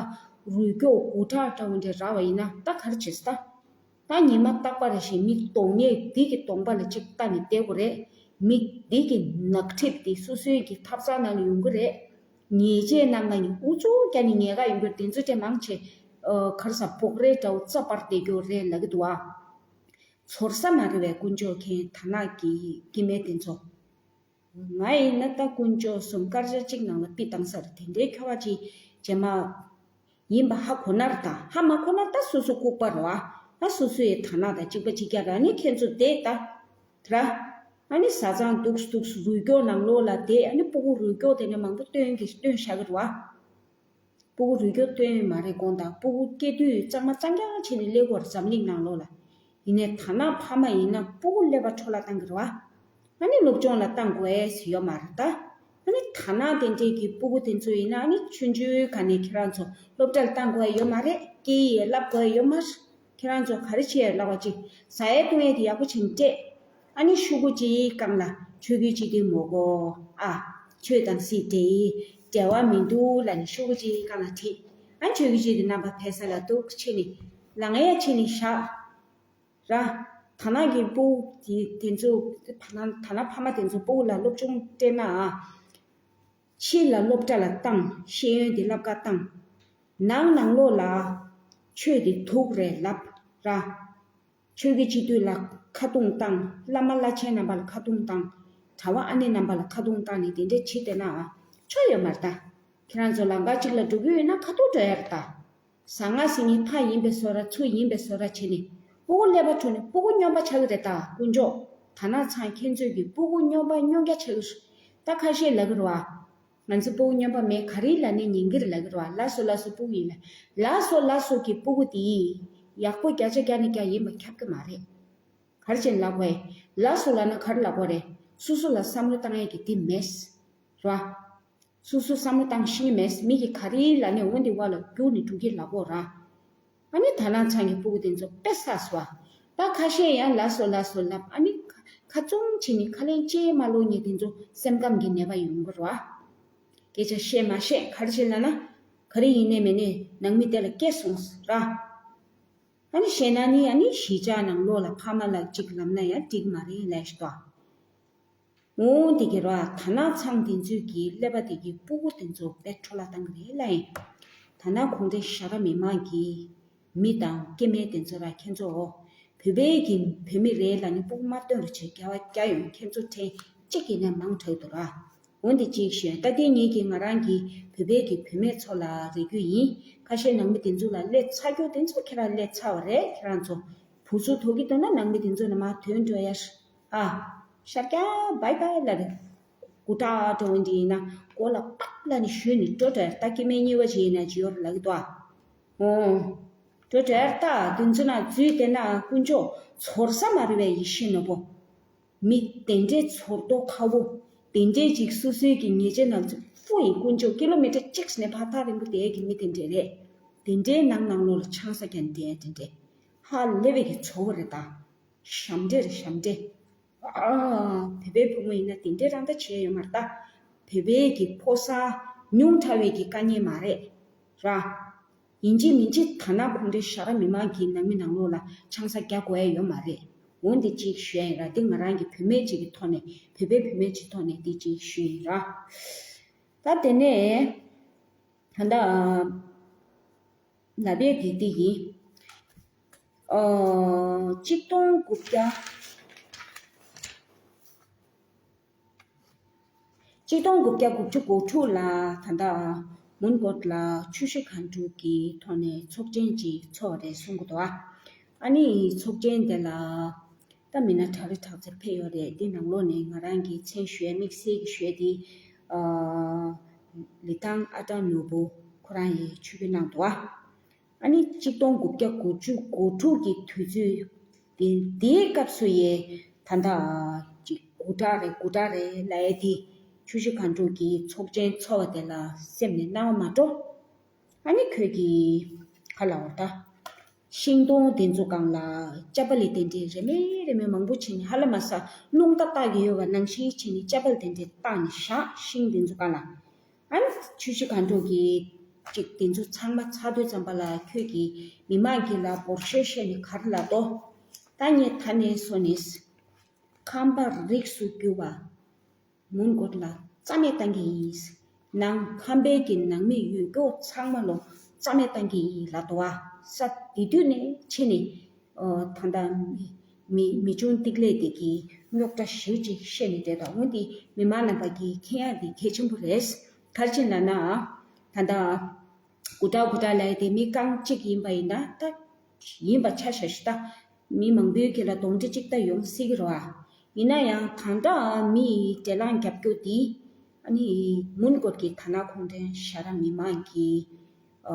རུས་སྐྱོག་དགུ་ཁྲག་འདྲ་བོ་འདྲ་རག་པ་ཡིན་ན་ད་ག་རེ་བྱེད་ས་ད། ད་ཉི་མ་རྟག་པ་རེ་བཞིན་མི་གདོང་ནས་འདི་གི་གདོང་པ་ལ་གཅིག་ལྟ་ནས་བསྡད་དགོས་རེད། མི་འདི་གི་ནག་ཁྲིབ་འདི་སོ་སོའི་གི་ཐབ་ཚང་ནང་ལ་ཡོང་གི་རེད། ཉེས་ཆད་གནང་ན་ནི་ཨུ་ཚུགས་རྒྱག་ནས་ཉེས་ཀ་ཡོང་གི་རེད། དེ་ཚོ་དེ་མང་ཆེ་ཨ་ག་རེ་ཟ་བོག་རེ་འདྲ་བོ་རྩ་སྤར་བསྡད་རྒྱུ་རེད་ལབ་ཀྱི་འདུག་ཨ། ཚོར་ས་མ་རེད་པས་དཀོན་མཆོག་མཁྱེན། དར་ནག་གི་སྐྱེ་དམན་དེ་ཚོ། ང་ཡིན་ན་ད་དཀོན་མཆོག་གསུམ་སྐར་ཆ་གཅིག་ནང་ལ་པི་བཏང་ས་རེད། དེ་འདྲའི་ཁྱོ་ག་ཅིག་རྗེས་མ་ཡིན་པ་ཧ་གོ་ན་ར། ད་ཧ་མ་གོ་ན་ད་སོ་སོ་ལྐུགས་པ་རེད་བ། ད་སོ་སོ་ཡི་དར་ནག་དང་གཅིག་པ་གཅིག་རྐྱང་ར། ཨ་ནི་ཁྱེད་ཚོ་བསྡད་ད་ར། ཨ་ནི་བཟའ་ཚང་འདུག་འདུག་རུས་སྐྱོག་ནང་ལོགས་ལ་བསྡད། ཨ་ནི་སྤུ་གུ་རུས་སྐྱོག་དེ་ནས་མང་པོ་བཏོན་གི་བཏོན་བཞག་གི་རེད་བ། སྤུ་གུ་རུས་སྐྱོག་བཏོན་ཡོད་མ་རེད། དགོངས་དག་སྤུ་གུ་སྐྱེ་དུས་གཙང་མ་གཙང་རྐྱང་བྱས་ནས་སླེབས་དགོས་རེད་འཛམ་གླིང་ནང་ལོགས་ལ། ཡིན་ནའི་དར་ནག་ཕ་མ་ཡིན་ན་སྤུ་གུ་ཀླད་པ་འཕྲོ་བརླག་བཏང་གི་རེད་བ། ཨ་ནི་སློབ་སྦྱོང་ལ་བཏང་དགོས་ཟེར་ཡོད་མ་རེད་ད། ཨ་ནི་དར་ནག་དེ་འདྲས་ཀྱི་སྤུ་གུ་དེ་ཚོ་ཡིན་ན། ཨ་ནི་ཆུང་ཆུང་སྒང་ནས་ཁྱེད་རང་ཚོ་སློབ་གྲྭ་ལ་བཏང་དགོས་ཡ་ཡོད་མ་རེད། སྐད་ཡིག་ཡང་བསླབ་དགོས་ཡ་ཡོད་མ་རེད། ཁྱེད་རང་ཚོ་ག་རེ་བྱེད་ཡ་ལབ་པ་ཅིག་ཟ་ཡ་བཏུང་ཡ་དེ་ཡག་པོ་བྱས་ནས་སྤྲད། ཨ་ནི་ཤོག་གུ་གཅིག་སྒང་ལ་ཆོས་གོས་གཅིག་དེ་མོ་གོ། ཨ། ཆོས་དང་སྲིད་འབྲེལ་འབྲེལ་བ་མི་འདུག་ལབ་ནས་ཤོག་གུ་གཅིག་སྒང་ལ་བྲིས། ཨ་ནི་ཆོས་གོས་གཅིག་དེ་རྣམ་པ་ཕེབས་ས་ལ་འདུག་ཕྱི་ནས་ལངས་ཡ་ཕྱི་ནས་བཞག་ར། དར་ནག་གི་སྤུ་གུ་དེ་དེ་ཚོ། དར་ནག་དར་ནག་ཕ་མ་དེ་ཚོ་སྤུ་གུ་ལ་སློབ་སྦྱོང་སྤྲད་ན། ཨ། ཕྱི་ལ་སློབ་གྲྭ་ལ་བཏང་། ཤེས་ཡོན་དེ་བསླབ་ག་བཏང་། ནང་ནང་ལོགས་ལ་ཆོས་དེ་དུག་རེད་ལབ་ར། ཆོས་ཀྱི་སྤྱི་འཐུས་ལ་ཁ་རྡུང་བཏང་། བླ་མ་བླ་ཆེན་རྣམ་པ་ལ་ཁ་རྡུང་བཏང་། གྲྭ་པ་ཨ་ནེ་རྣམ་པ་ལ་ཁ་རྡུང་བཏང་ནས་དེ་འདྲས་བྱེད་བསྡད་ན་ཆོ་ཡོད་མ་རེད་ད། ཁྱེད་རང་ཚོ་ལམ་ཁ་གཅིག་ལ་འགྲོ་གི་ཡོད་ན་ཁ་ཐུག་འགྲོ་ཡ་རེད་ད། ཟ་ང་ཟིང་ངེ་ཕ་ཡིན་པའི་བཟོ་འདྲ་ཚུ་ཡིན་པའི་བཟོ་འདྲ་བྱེད་ནས་སྤུ་གུ་ཀླད་པ་འཕྲོག་ནས་སྤུ་གུ་སྨྱོན་པ་ཆགས་ཀྱི་རེད་ད། དཀོན་མཆོག་དར་ནག་ཚང་ཁྱེད་ཚོས་ཀྱི་སྤུ་གུ་སྨྱོན་པ་སྨྱོན་རྒྱ་ཆགས་ཀྱི་རེད། ད་ཁ་ཤས་ལབ་ཀྱི་རེད་བ། ང་ཚོ་སྤུ་གུ་སྨྱོན་པ་མེད། ག་རེ་ལབ་ནས་ཉན་གྱི་རེད་ལབ་ཀྱི་རེད་བ། ལགས་སོ་ལགས་སོ་སྤུ་གུ་ཡིན་ལབ། ལགས་སོ་ལགས་སོ་གི་སྤུ་གུ་དེ་ཡག་པོ་བརྒྱ་ཆ་བརྒྱ་ནས་བརྒྱ་ཡིན་པ་ཁྱབ་ཀྱི་མ་རེད། ག་རེ་བྱས་ནས་ལབ་དགོས་ཡ། ལགས་སོ་ལབ་ན་ག་རེ་ལབ་དགོས་རེད། སོ་སོ་ལ་བསམ་བློ་བཏང་ཡ་གི་དེ་མེད། རེད་བ། སོ་སོ་བསམ་བློ་བཏང་ཤེས་ཀྱི་མེད། མི་གིས་ག་རེ་ལབ་ནས་འོ་འདི་བ་ལ་རྒྱུགས་ནས་འགྲོ་གི་ལབ་དགོས་ར། ཨ་ནི་དར་ནག་ཚང་གི་སྤུ་གུ་དེ་ཚོ་དཔེ་བསགས་སོང་བ། ད་ཁ་ཤས་ཡང་ལགས་སོ་ལགས་སོ་ལབ། ཨ་ནི་ཁ་ཁ་བཙུམ་བྱས་ནས་ཁ་ལན་ཅིག་མ་ལོག་མཁན་དེ་ཚོ་སེམས་ཁམས་ཀྱི་ནད་པ་ཡོང་གི་རེད་བ། སྐད་ཆ་བཤད་མ་བཤད་ག་རེ་བྱེད་ལབ་ན། ག་རེ་ཡིན་ནའི་མིན་ནའི་ནང་མི་དེ་ལ་སྐྱེས་སོང་ར། ཨ་ནི་བཤད་ན་ནི་ཨ་ནི་གཞིས་ཆགས་ནང་ལོགས་ལ་ཕ་མ་ལ་གཅིག་ལབ་ན་ཡང་འགྲིག་མ་རེད་ལབ་ཤི་ཏོ། འོ་དེ་གི་ར་དར་ནག་ཚང་དེ་ཚོས་ཀྱི་ཀླད་པ་དེ་གི་སྤུ་གུ་དེ་ཚོ་དཔེ་འཕྲོ་བརླག་བཏང་གི་རེད་ལབ་ཡིན། དར་ནག་གུང་ཁྲན་ཞྭ་སྒབ་མི་མང་གི་མི་དང་སྐྱེ་དམན་དེ་ཚོ་ར་ཁྱེད་ཚོ། བོད་པའི་གི་བུད་མེད་རེད་ལབ་ནས་སྤུ་གུ་མ་སྟོན་རོགས་བྱེད། རྒྱལ་བ་རྒྱལ་ཡོང་། ཁྱེད་ཚོ་ཕྲན་གཅིག་ཡིན་ན་མང་དྲགས་འདུག་ར། འོན་ཏེ་གཅིག་ཞུས། ད་ལྟའི་ངེད་ཀྱིས་ང་རང་གི་བོད་པའི་གི་བུད་མེད་ཚོ་ལ་རེ་རྒྱུ་ཡིན། ཁ་ཤས་ནང་མི་དེ་ཚོ་ལ་སླེབས་ཚར་རྒྱུ་དེ་ཚོ་ཁྱེད་རང་སླེབས་ཚར་བ་རེད། ཁྱེད་རང་ཚོ་བུ་ཚོ་དོ་གི་འདུག་ན་ནང་མི་དེ་ཚོ་ནས་མར་ཐོན་འགྲོ་ཡ། ཨ། ཤར་རྒྱག་བའི་བའི་ལབ་རེད། སྐུ་དྲག་འགྲོ་འདི་ཡིན་ན་མགོ་ལ་པགས་ལབ་ནས་གཞུས་ནས་འགྲོ་འགྲོ་ཡ། ད་སྐྱེ་དམན་གཉིས་པ་ཅིག་ཡིན་ན་ཅི་ཡོད་རེད་ལབ་ཀྱི་འདུག་ཨ། འོ། འགྲོ་འགྲོ་ཡ། ད་དུས་ཚོད་ན་འཛུལ་བསྡད་ན་དཀོན་མཆོག་ཚོར་ས་མ་རེད་པས་ཡིད་བཞིན་ནོར་བུ། མི་དེ་འདྲའི་ཚོར་མདོག་ཁ་པོ། དེ་འདྲའི་ཅིག་སོ་སོའི་གི་ཉེས་ཆད་ནང་ཚུད་ཕུ་ཡིན། དཀོན་མཆོག་ཀི་ལོ་མི་ཊར་གཅིག་ནས་ཕར་ཐག་རིང་པོ་བསྡད་ཀྱི་མི་དེ་འདྲས་རེད། དེ་འདྲའི་ནང་ནང་ལོགས་ལ་ཆང་ས་རྒྱག་ནས་བསྡད་ཡ་དེ་འདྲས། ཧ་ལས་པའི་གི་ཚོར་བ་རེད་ད། ཞབས་འདྲེན་རེད་ཞབས་འདྲེན། ཨ། བོད་པའི་བུ་མོ་ཡིན་ན་དེ་འདྲའི་རང་ད་བྱས་ཡོད་མ་རེད་ད། བོད་པའི་གི་ཕོ་གསར་ཉུང་དྲགས་པའི་གི་དཀའ་ངལ་མ་རེད། ར། ཡིན་གཅིག་མིན་གཅིག་དར་ནག་གུང་ཁྲན་ཞྭ་སྒབ་མི་མང་གི་ནང་མི་ནང་ལོགས་ལ་ཆང་ས་རྒྱག་དགོས་ཡ་ཡོད་མ་རེད། འོན་ཏེ་གཅིག་ཞུ་ཡ་ཡིན་ར། འདི་ང་རང་གི་བུད་མེད་ཅིག་གི་ཐོག་ནས། བོད་པའི་བུད་མེད་ཅིག་ཐོག་ནས་འདི་གཅིག་ཞུ་ཡིན་ར། ད་དེ་ནས་ད་ལྟ་ལབ་ཡ་དེ་འདི་ཡིན། ཨོ། གཅིག་སྟོང་དགུ་བརྒྱ། གཅིག་སྟོང་དགུ་བརྒྱ་དགུ་བཅུ་གོ་དྲུག་ལ་ད་ལྟ་མོན་གྷོ་ལ་ཆུ་བཞི་སྒང་དྲུག་གི་ཐོག་ནས་ཚོགས་ཆེན་ཅིག་ཚོགས་རེད་གསུང་གི་འདུག་ཨ། ཨ་ནི་ཚོགས་ཆེན་དེ་ལ་ད་མི་སྣ་ཁྲ་རེ་ཁྲག་རྩེ་ཕེབས་ཡོད་རེད། འདི་ནང་ལོགས་ནས་ང་རང་གི་མཚན་ཞུ་ཡ་དམིགས་བསལ་གྱི་ཞུ་ཡ་དེ། ཨ། ལི་ཐང་ཨ་ཀྲ་ནོར་བུ། ཁོ་རང་ཡིས་ཆོས་བརྒྱུད་གནང་འདུག་ཨ་ནི་གཅིག་སྟོང་དགུ་བརྒྱ་དགུ་བཅུ་གོ་དྲུག་གི་དུས་ཚོད་དེ། དེའི་སྐབས་སུ་ཡི་ད་ལྟ་ཅིག་དགུ་དྲག་རེད་དགུ་དྲག་རེད་ལབ་ཡས་དེ། ཆུ་བཞི་སྒང་དྲུག་གི་ཚོགས་ཆེན་ཚོགས་པ་དེ་ལ་སེམས་ནས་སྣང་བ་མ་འགྲོ། ཨ་ནི་ཁོས་ཀྱིས་ག་ལབ་པ་རེད་ད། ཤིང་སྡོང་དེ་ཚོ་སྒང་ལ་ཅ་པ་ལི་དེ་འདྲའི་རེ་མེད་རེ་མེད་མང་པོ་བྱས་ནས། ཧ་ལ་མ་ས་རླུང་རྟ་བཏགས་ཀྱི་ཡོད་པ་ནང་བཞིན་བྱས་ནས་ཅ་པ་ལི་དེ་འདྲའི་བཏགས་ནས་བཞག་ཤིང་དེ་ཚོ་སྒང་ལ། ཨ་ནི་ཆུ་བཞི་སྒང་དྲུག་གི་ཅིག་དེ་ཚོ་ཚང་མ་ཚར་དུས་ཙམ་པ་ལ། ཁོས་ཀྱིས་མི་མང་གི་ལ་འབོར་ཤོད་བཤད་ནས་ག་རེ་ལབ་འདུག་ད་ངས་ད་ནས་བཟུང་ནས་ཁམས་པ་རིགས་སུ་གྱུར་པ། མོན་གྷོ་ལ་རྩ་མེད་བཏང་གི་ཡིན། ནང་ཁམས་པའི་གི་ནང་མི་ཡོད་རྒྱུ་ཚང་མ་ལོ་རྩ་མེད་བཏང་གི་ཡིན་ལབ་འདུག་བ། ས་དེ་དུས་ནས་ཕྱིན་ནས་ཨོ་ད་ལྟ་མི་མི་མི་ཆུང་ཏིག་ལེ་དེ་གི་རྙོག་དྲ་ཞེ་པོ་ཅིག་བཤད་ནས་བསྡད་འདུག་འོན་ཏེ་མི་མང་རྣམ་པ་གིས་མཁྱེན་ཡག་དེ་གལ་ཆེན་པོ་རེད། ག་རེ་བྱས་ན་ན། ད་ལྟ་དགུ་དྲག་དགུ་དྲག་ལབ་ཡག་དེ་མི་རྐང་གཅིག་ཡིན་པ་ཡིན་ན་ད། ཡིན་པ་ཆ་བཞག་ཤི་ད། མི་མང་པོའི་རྒྱུད་ལ་གདོན་འདྲེ་གཅིག་ད་ཡོང་སྲིད་ཀྱི་རེད་བ། ཡིན་ན་ཡང་ད་ལྟ་མི་ཡི་འདྲེ་ལངས་རྒྱབ་སྐྱོར་འདི། ཨ་ནི་མོན་གྷོ་གི་དར་ནག་གུང་ཁྲན་ཞྭ་དྲག་མི་མང་གི་ཨ་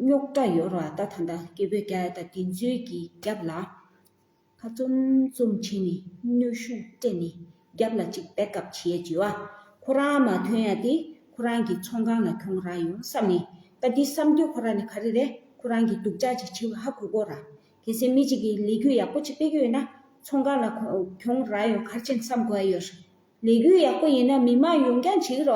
རྙོག་དྲ་ཡོད་རེད་བ། ད་ད་ལྟ་སྐད་འབོད་རྒྱག་ཡག་ད་དེ་ཚོའི་གི་རྒྱབ་ལ། ཁ་བཙུམ་བཙུམ་བྱས་ནས་གནོན་ཤུགས་སྤྲད་ནས་རྒྱབ་ལ་ཅིག་བེག་ཨབ་བྱེད་ཡས་བྱེད་བ། ཁོ་རང་མ་ཐོན་ཡ་དེ་ཁོ་རང་གི་ཚོང་ཁང་ལ་གྱོང་རག་ཡོང་བསམ་ནས། ད་འདི་བསམ་དུས་ཁོ་རང་ནི་ག་རེ་རེད། ཁོ་རང་གི་སྡུག་ཅག་ཅིག་བྱེད་པ་ཧ་གོ་གོ་ར། གལ་སྲིད་མི་གཅིག་གིས་ལས་འགུལ་ཡག་པོ་ཅིག་སྤེལ་གི་ཡོད་ན། ཚོང་ཁང་ལ་གྱོང་རག་ཡོང་ག་རེ་བྱས་ནས་བསམ་དགོས་ཡ་ཡོད་རེད། ལས་འགུལ་ཡག་པོ་ཡིན་ན་མི་མང་ཡོང་རྐྱང་བྱེད་ཀྱི་རེད་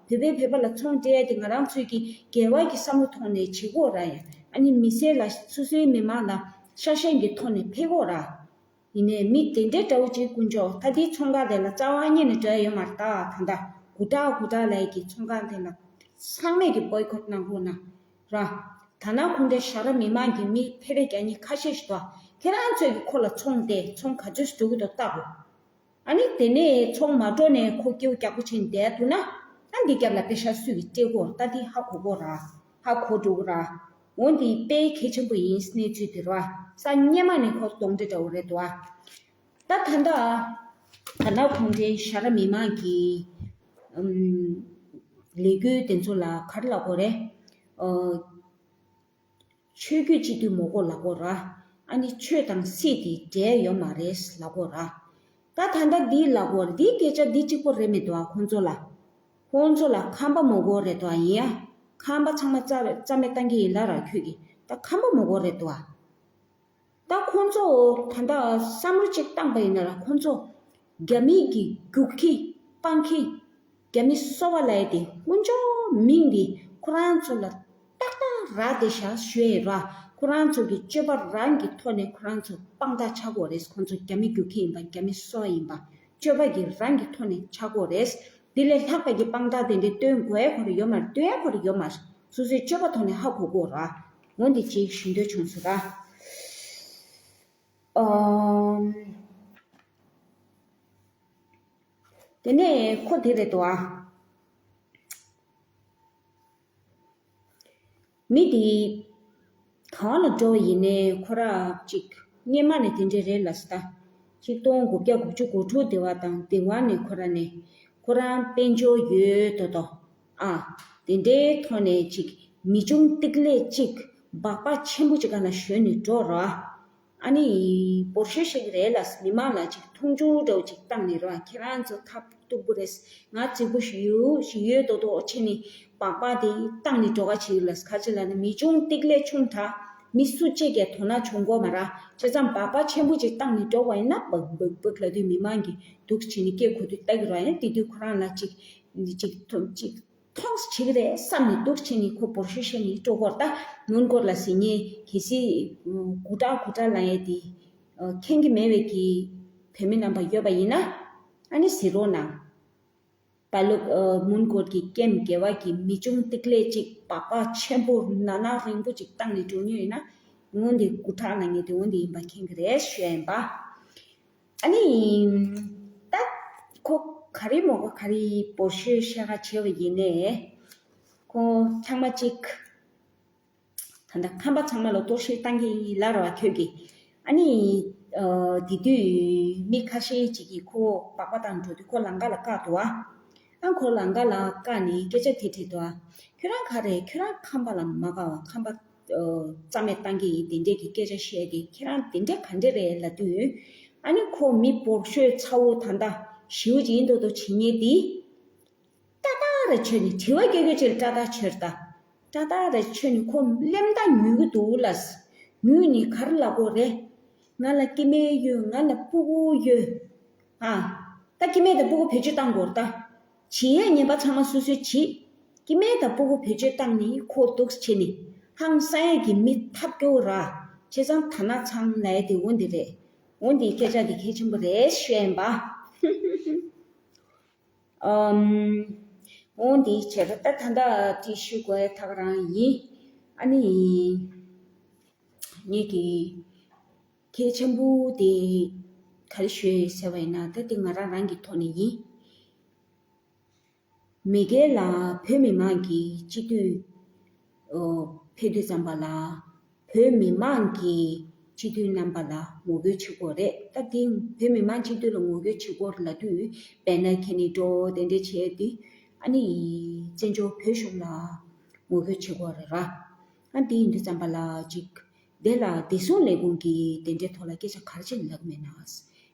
བ། བོད་པས་བོད་པ་ལ་ཚོང་སྤྲད་ཡ་དེ་ང་རང་ཚོའི་གི་འགལ་བ་གི་བསམ་བློ་ཐོག་ནས་བྱེད་དགོས་ར་ཡ། ཨ་ནི་མི་སེར་ལ་སོ་སོའི་མི་མང་ལ་ཤ་ཞེན་གྱི་ཐོག་ནས་ཕེབས་དགོས་ར། ཡིན་ནའི་མི་དེ་འདྲའི་འདྲ་བོ་ཅིག་དཀོན་མཆོག་ད་འདིའི་ཚོང་ཁང་དེ་ལ་རྩ་བ་ཉིད་ནས་འགྲོ་ཡ་ཡོད་མ་རེད་ད། ད་ལྟ་དགུ་དྲག་དགུ་དྲག་ལབ་ཡ་གི་ཚོང་ཁང་དེ་ལ་ཚང་མས་ཀྱི་བོའི་ཀོཊ་གནང་རོགས་གནང་ར། དར་ནག་གུང་ཁྲན་ཞྭ་དྲག་མི་མང་གི་མི་ཕེ་རེ་རྒྱག་མཁན་ཁ་ཤས་ཤིག་འདུག་ཁྱེད་རང་ཚོས་ཀྱི་ཁོ་ལ་ཚོང་སྟེ་ཚོང་ག་ཚོད་འགྲོ་གི་འདུག་ལྟ་དགོས། ཨ་ནི་དེ་ནས་ཚོང་མ་འགྲོ་ནས་ཁོ་སྐྱེ་བོ་རྒྱག་པོ་བྱས་ནས་བསྡད་འདུག་ན། ཨ་འདི་རྒྱབ་ལ་པེ་ཤ་སུས་ཀྱིས་སྤྲད་དགོས་ར། ད་འདི་ཧ་གོ་དགོས་ར། ཧ་གོ་འགྲོ་གི་ར། འོ་འདི་དཔེ་གལ་ཆེན་པོ་ཡིན། གནས་ཚུལ་དེ་ར། ས་སྔོན་མ་ནས་ཁོ་གདོན་འདྲེ་འདྲ་བོ་རེད་འདུག་ཨ། ད་ད་ལྟ་དར་ནག་གུང་ཁྲན་ཞྭ་དྲག་མི་མང་གི་ཨམ་ལས་འགུལ་དེ་ཚོ་ལ་ག་རེ་ལབ་དགོས་རེད། ཨོ། ཆོས་བརྒྱུད་སྤྱི་འཐུས་མི་དགོས་ལབ་དགོས་ར། ཨ་ནི་ཆོས་དང་སྲིད་དེ་འབྲེལ་ཡོད་མ་རེད་ལབ་དགོས་ར། ད་ད་ལྟ་འདི་ལབ་དགོས་ར། འདི་སྐད་ཆ་འདི་གཅིག་པོ་རེད་མི་འདུག་ཨ། ཁོང་ཚོ་ལ། ཁོང་ཚོ་ལ་ཁམས་པ་མི་དགོས་རེད་འདུག་ཨ། ཡིན་ཡ། ཁམས་པ་ཚང་མ་རྩ་རྩ་མེད་བཏང་གི་ཡིན་ལབ་ར། ཁྱོད་ཀྱིས་ད་ཁམས་པ་མི་དགོས་རེད་འདུག་ཨ། ད་ཁོང་ཚོ་ད་ལྟ་བསམ་བློ་གཅིག་བཏང་པ་ཡིན་ན་ར། ཁོང་ཚོ་རྒྱ་མི་གི་རྒྱུག་ཁྱི་སྤང་ཁྱི། རྒྱ་མི་སོ་པ་ལབ་ཡ་དེ་དཀོན་མཆོག་མིང་འདི་ཁོ་རང་ཚོ་ལ་ཏག་ཏག་རག་བསྡད་ཤག་ཞུ་ཡས་ར། ཁོ་རང་ཚོ་གི་སྤྱོད་པ་རང་གི་ཐོག་ནས་ཁོ་རང་ཚོ་དཔང་རྟགས་ཆགས་དགོས་རེད། ཁོང་ཚོ་རྒྱ་མི་རྒྱུག་ཁྱི་ཡིན་པ། རྒྱ་མི་སོ་པ་ཡིན་པ། སྤྱོད་པ་གི་རང་གི་ཐོག་ནས་ཆགས་དགོས་རེད། འདི་ལས་ལྷག་པ་གི་དཔང་རྟགས་དེ་འདྲའི་སྟོན་དགོས་ཡ་ཁོ་རང་ཡོད་མ་རེད། སྟོན་ཡ་ཁོ་རང་ཡོད་མ་རེད། སོ་སོའི་སྤྱོད་པ་ཐོག་ནས་ཧ་གོ་དགོས་ར། འོ་འདི་ཅིག་ཞུ་འདོད་བྱུང་སོང་ར། ཨམ། དེ་ནས་ཁོ་དེ་རེད་དོ་ཨ། མི་དེ་གང་ལ་འགྲོ་བ་ཡིན་ནའི་ཁོ་ར་ཅིག་སྔོན་མ་ནས་དེ་འདྲས་རེད་ལབ་སོང་ད། ཆིག་སྟོང་དགུ་བརྒྱ་དགུ་བཅུ་གོ་དྲུག་དེ་བ་དང་དེ་བ་ནས་ཁོ་ར་ནས་ཁོ་རང་དཔལ་འབྱོར་ཡོད་དོ་དོ་ཨ། དེ་འདྲའི་ཐོག་ནས་ཅིག་མི་ཆུང་ཏིག་ལེ་ཅིག་སྦག་སྦག་ཆེན་པོ་ཅིག་ག་ན་ཞོན་ནས་འགྲོ་ར། ཨ་ནི་འབོར་ཤོད་བཤད་ཀྱི་རེད་ལ། མི་མང་ལ་ཅིག་མཐོང་ཆུང་འདྲ་བོ་ཅིག་བཏང་ནས་ར། ཁྱེད་རང་ཚོ་ཐབས་སྡུག་པོ་རེད། ང་རྫིག་པོ་ཞིག་ཡོད་ཞིག་ཡོད་མདོག་མདོག་བྱས་ནས་སྦག་སྦག་དེ་བཏང་ནས་འགྲོ་ག་བྱེད་ལ། ག་ཅི་ལ་ནི་མི་ཆུང་ཏིག་ལེ་ཆུང་དྲགས། མི་སུ་གཅིག་གིས་དོ་སྣང་བྱུང་གོ་མ་ར། བྱས་ཙང་སྦག་སྦག་ཆེན་པོ་ཅིག་བཏང་ནས་འགྲོ་བ་ཡིན་ན་སྦག་སྦག་སྦག་ལབ་དུས་མི་མང་གིས་འདུག་བྱས་ནས་སྐད་གོ་དུས་ལྟ་གི་ར། ཡང་དེ་དུས་ཁོ་རང་ལ་ཅིག་ཅིག་ཐོ་ཅིག་ཐོངས་བྱེད་ཀྱི་རེད་བསམ་ནས་འདུག་བྱས་ནས་ཁོ་འབོར་ཤོད་བཤད་ནས་སྤྲོ་གོ་ར། ད་མོན་གྷོ་ལ་ཟེར་མཁན་གལ་སྲིད་དགུ་དྲག་དགུ་དྲག་ལབ་ཡས་དེ་མཁྱེན་གྱི་མེད་པའི་གི་བོད་མི་རྣམ་པ་ཡོད་པ་ཡིན་ན། ཨ་ནི་གཟིགས་རོགས་གནང་། བལ་ལུག་མོན་གྷོ་གི་ཀེམ་དགེ་བ་གི་མི་ཆུང་ཏིག་ལེ་གཅིག་སྦག་སྦག་ཆེན་པོ་ནག་ནག་རིང་པོ་ཅིག་བཏང་ནས་འགྲོ་མྱོང་ཡིན་ན། འོན་ཏེ་དགུ་དྲག་ལབ་མཁན་དེ་འོན་ཏེ་ཡིན་པ་མཁྱེན་གྱི་རེད་ཞུ་ཡ་ཡིན་པ། ཨ་ནི། ད་ཁོ་ག་རེ་མོ་གོ་ག་རེ་འབོར་ཤོད་ཤ་ཁ་བྱེད་པ་ཡིན་ནའི། ཁོ་ཚང་མ་གཅིག་ད་ལྟ་ཁམས་པ་ཚང་མ་ལ་གཏོར་བཤིག་བཏང་གི་ཡིན་ལབ་ར་བ་ཁྱོད་ཀྱིས། ཨ་ནི། ཨ་དེ་དུས་མི་ཁ་ཤས་ཅིག་གིས་ཁོ་སྦག་སྦག་བཏང་འགྲོ་དུས་ཁོ་ལམ་ཁ་ལ་བཀག་འདུག་བ། ཨ་ཁོ་ལ་འགའ་ལ་བཀག་ནས་སྐད་ཆ་དེ་དྲིས་འདུག་ཨ། ཁྱོད་རང་ག་རེ། ཁྱོད་རང་ཁམས་པ་ལ་མ་དགའ་བ། ཁམས་པ་ཨོ་རྩ་མེད་བཏང་གི་ཡིན། དེ་འདྲས་ཀྱི་སྐད་ཆ་བཤད་དེ། ཁྱེད་རང་དེ་འདྲས་ག་འདྲས་རེད་ལབ་དུས། ཨ་ནི་ཁོ་མི་བོག་ཤོས་ཚ་བོ་ད་ལྟ་ཞེ་པོ་ཅིག་ཡིན་མདོག་མདོག་བྱེད་མཁན་དེ། ཏག་ཏག་རེ་ཆོད་ནས། དྲི་བ་རྒྱག་རྒྱུ་ཅིག་ལ་ཏག་ཏག་ཆོད་ད། ཏག་ཏག་རེ་ཆོད་ནས་ཁོ་གླེན་རྟགས་ཉོ་གི་འདུག་ལ། ཉོས་ནས་ག་རེ་ལབ་དགོས་རེད། ང་ལ་སྐྱེ་དམན་ཡོད། ང་ལ་སྤུ་གུ་ཡོད། ཨ། ད་སྐྱེ་དམན་དང་སྤུ་གུ་བེད་སྤྱོད་བཏང་དགོས་རེད་ད། བྱེད་ཡས་ངན་པ་ཚང་མ་སོ་སོས་བྱེད། སྐྱེ་དམན་དང་སྤུ་གུ་བེད་སྤྱོད་བཏང་ནས་ཁོ་འདུག་བྱས་ནས་ཧང་སང་ཡས་ཀྱི་མི་ཐབས་སྐྱོ་ར། བྱས་ཙང་ད་ནག་ཚང་ལབ་ཡས་དེ་འོ་འདི་རེད། འོ་འདིའི་སྐད་ཆ་འདི་གལ་ཆེན་པོ་རེད་ཞུ་ཡིན་པ། ཨམ། འོ་འདི་བྱས་པ་ད་ད་ལྟ་དེ་ཞུ་དགོས་ཡ་ཐག་རང་ཡིན། ཨ་ནི། ངེད་ཀྱི་གལ་ཆེན་པོ་དེ་ག་རེ་ཞུ་ཡིན་ཟེར་བ་ཡིན་ན། ད་དེ་ང་རང་རང་གི་ཐོག་ནས་ཡིན། མི་སྒེར་ལ་བོད་མི་མང་གི་སྤྱི་འཐུས་ཨོ་ཕེབས་དུས་ཙམ་པ་ལ། བོད་མི་མང་གི་སྤྱི་འཐུས་རྣམ་པ་ལ་ངོ་རྒོལ་བྱེད་དགོས་རེད། ད་དེ་བོད་མི་མང་སྤྱི་འཐུས་ལ་ངོ་རྒོལ་བྱེད་དགོས་རེད་ལབ་དུས། བེ་ནར་འཁྱེར་ནས་འགྲོ་དེ་འདྲས་བྱས་དུས། ཨ་ནི་བཙན་བྱོལ་བོད་གཞུང་ལ་ངོ་རྒོལ་བྱེད་དགོས་རེད་ར། ཨ་དེ་ཡིན་དུས་ཙམ་པ་ལ་ཅིག་དེ་ལ་བདེ་སྲུང་ལས་ཁུངས་ཀྱིས་དེ་འདྲའི་ཐོག་ལ་སྐད་ཆ་ག་རེ་བྱས་ནས་ལབ་མེད་ན།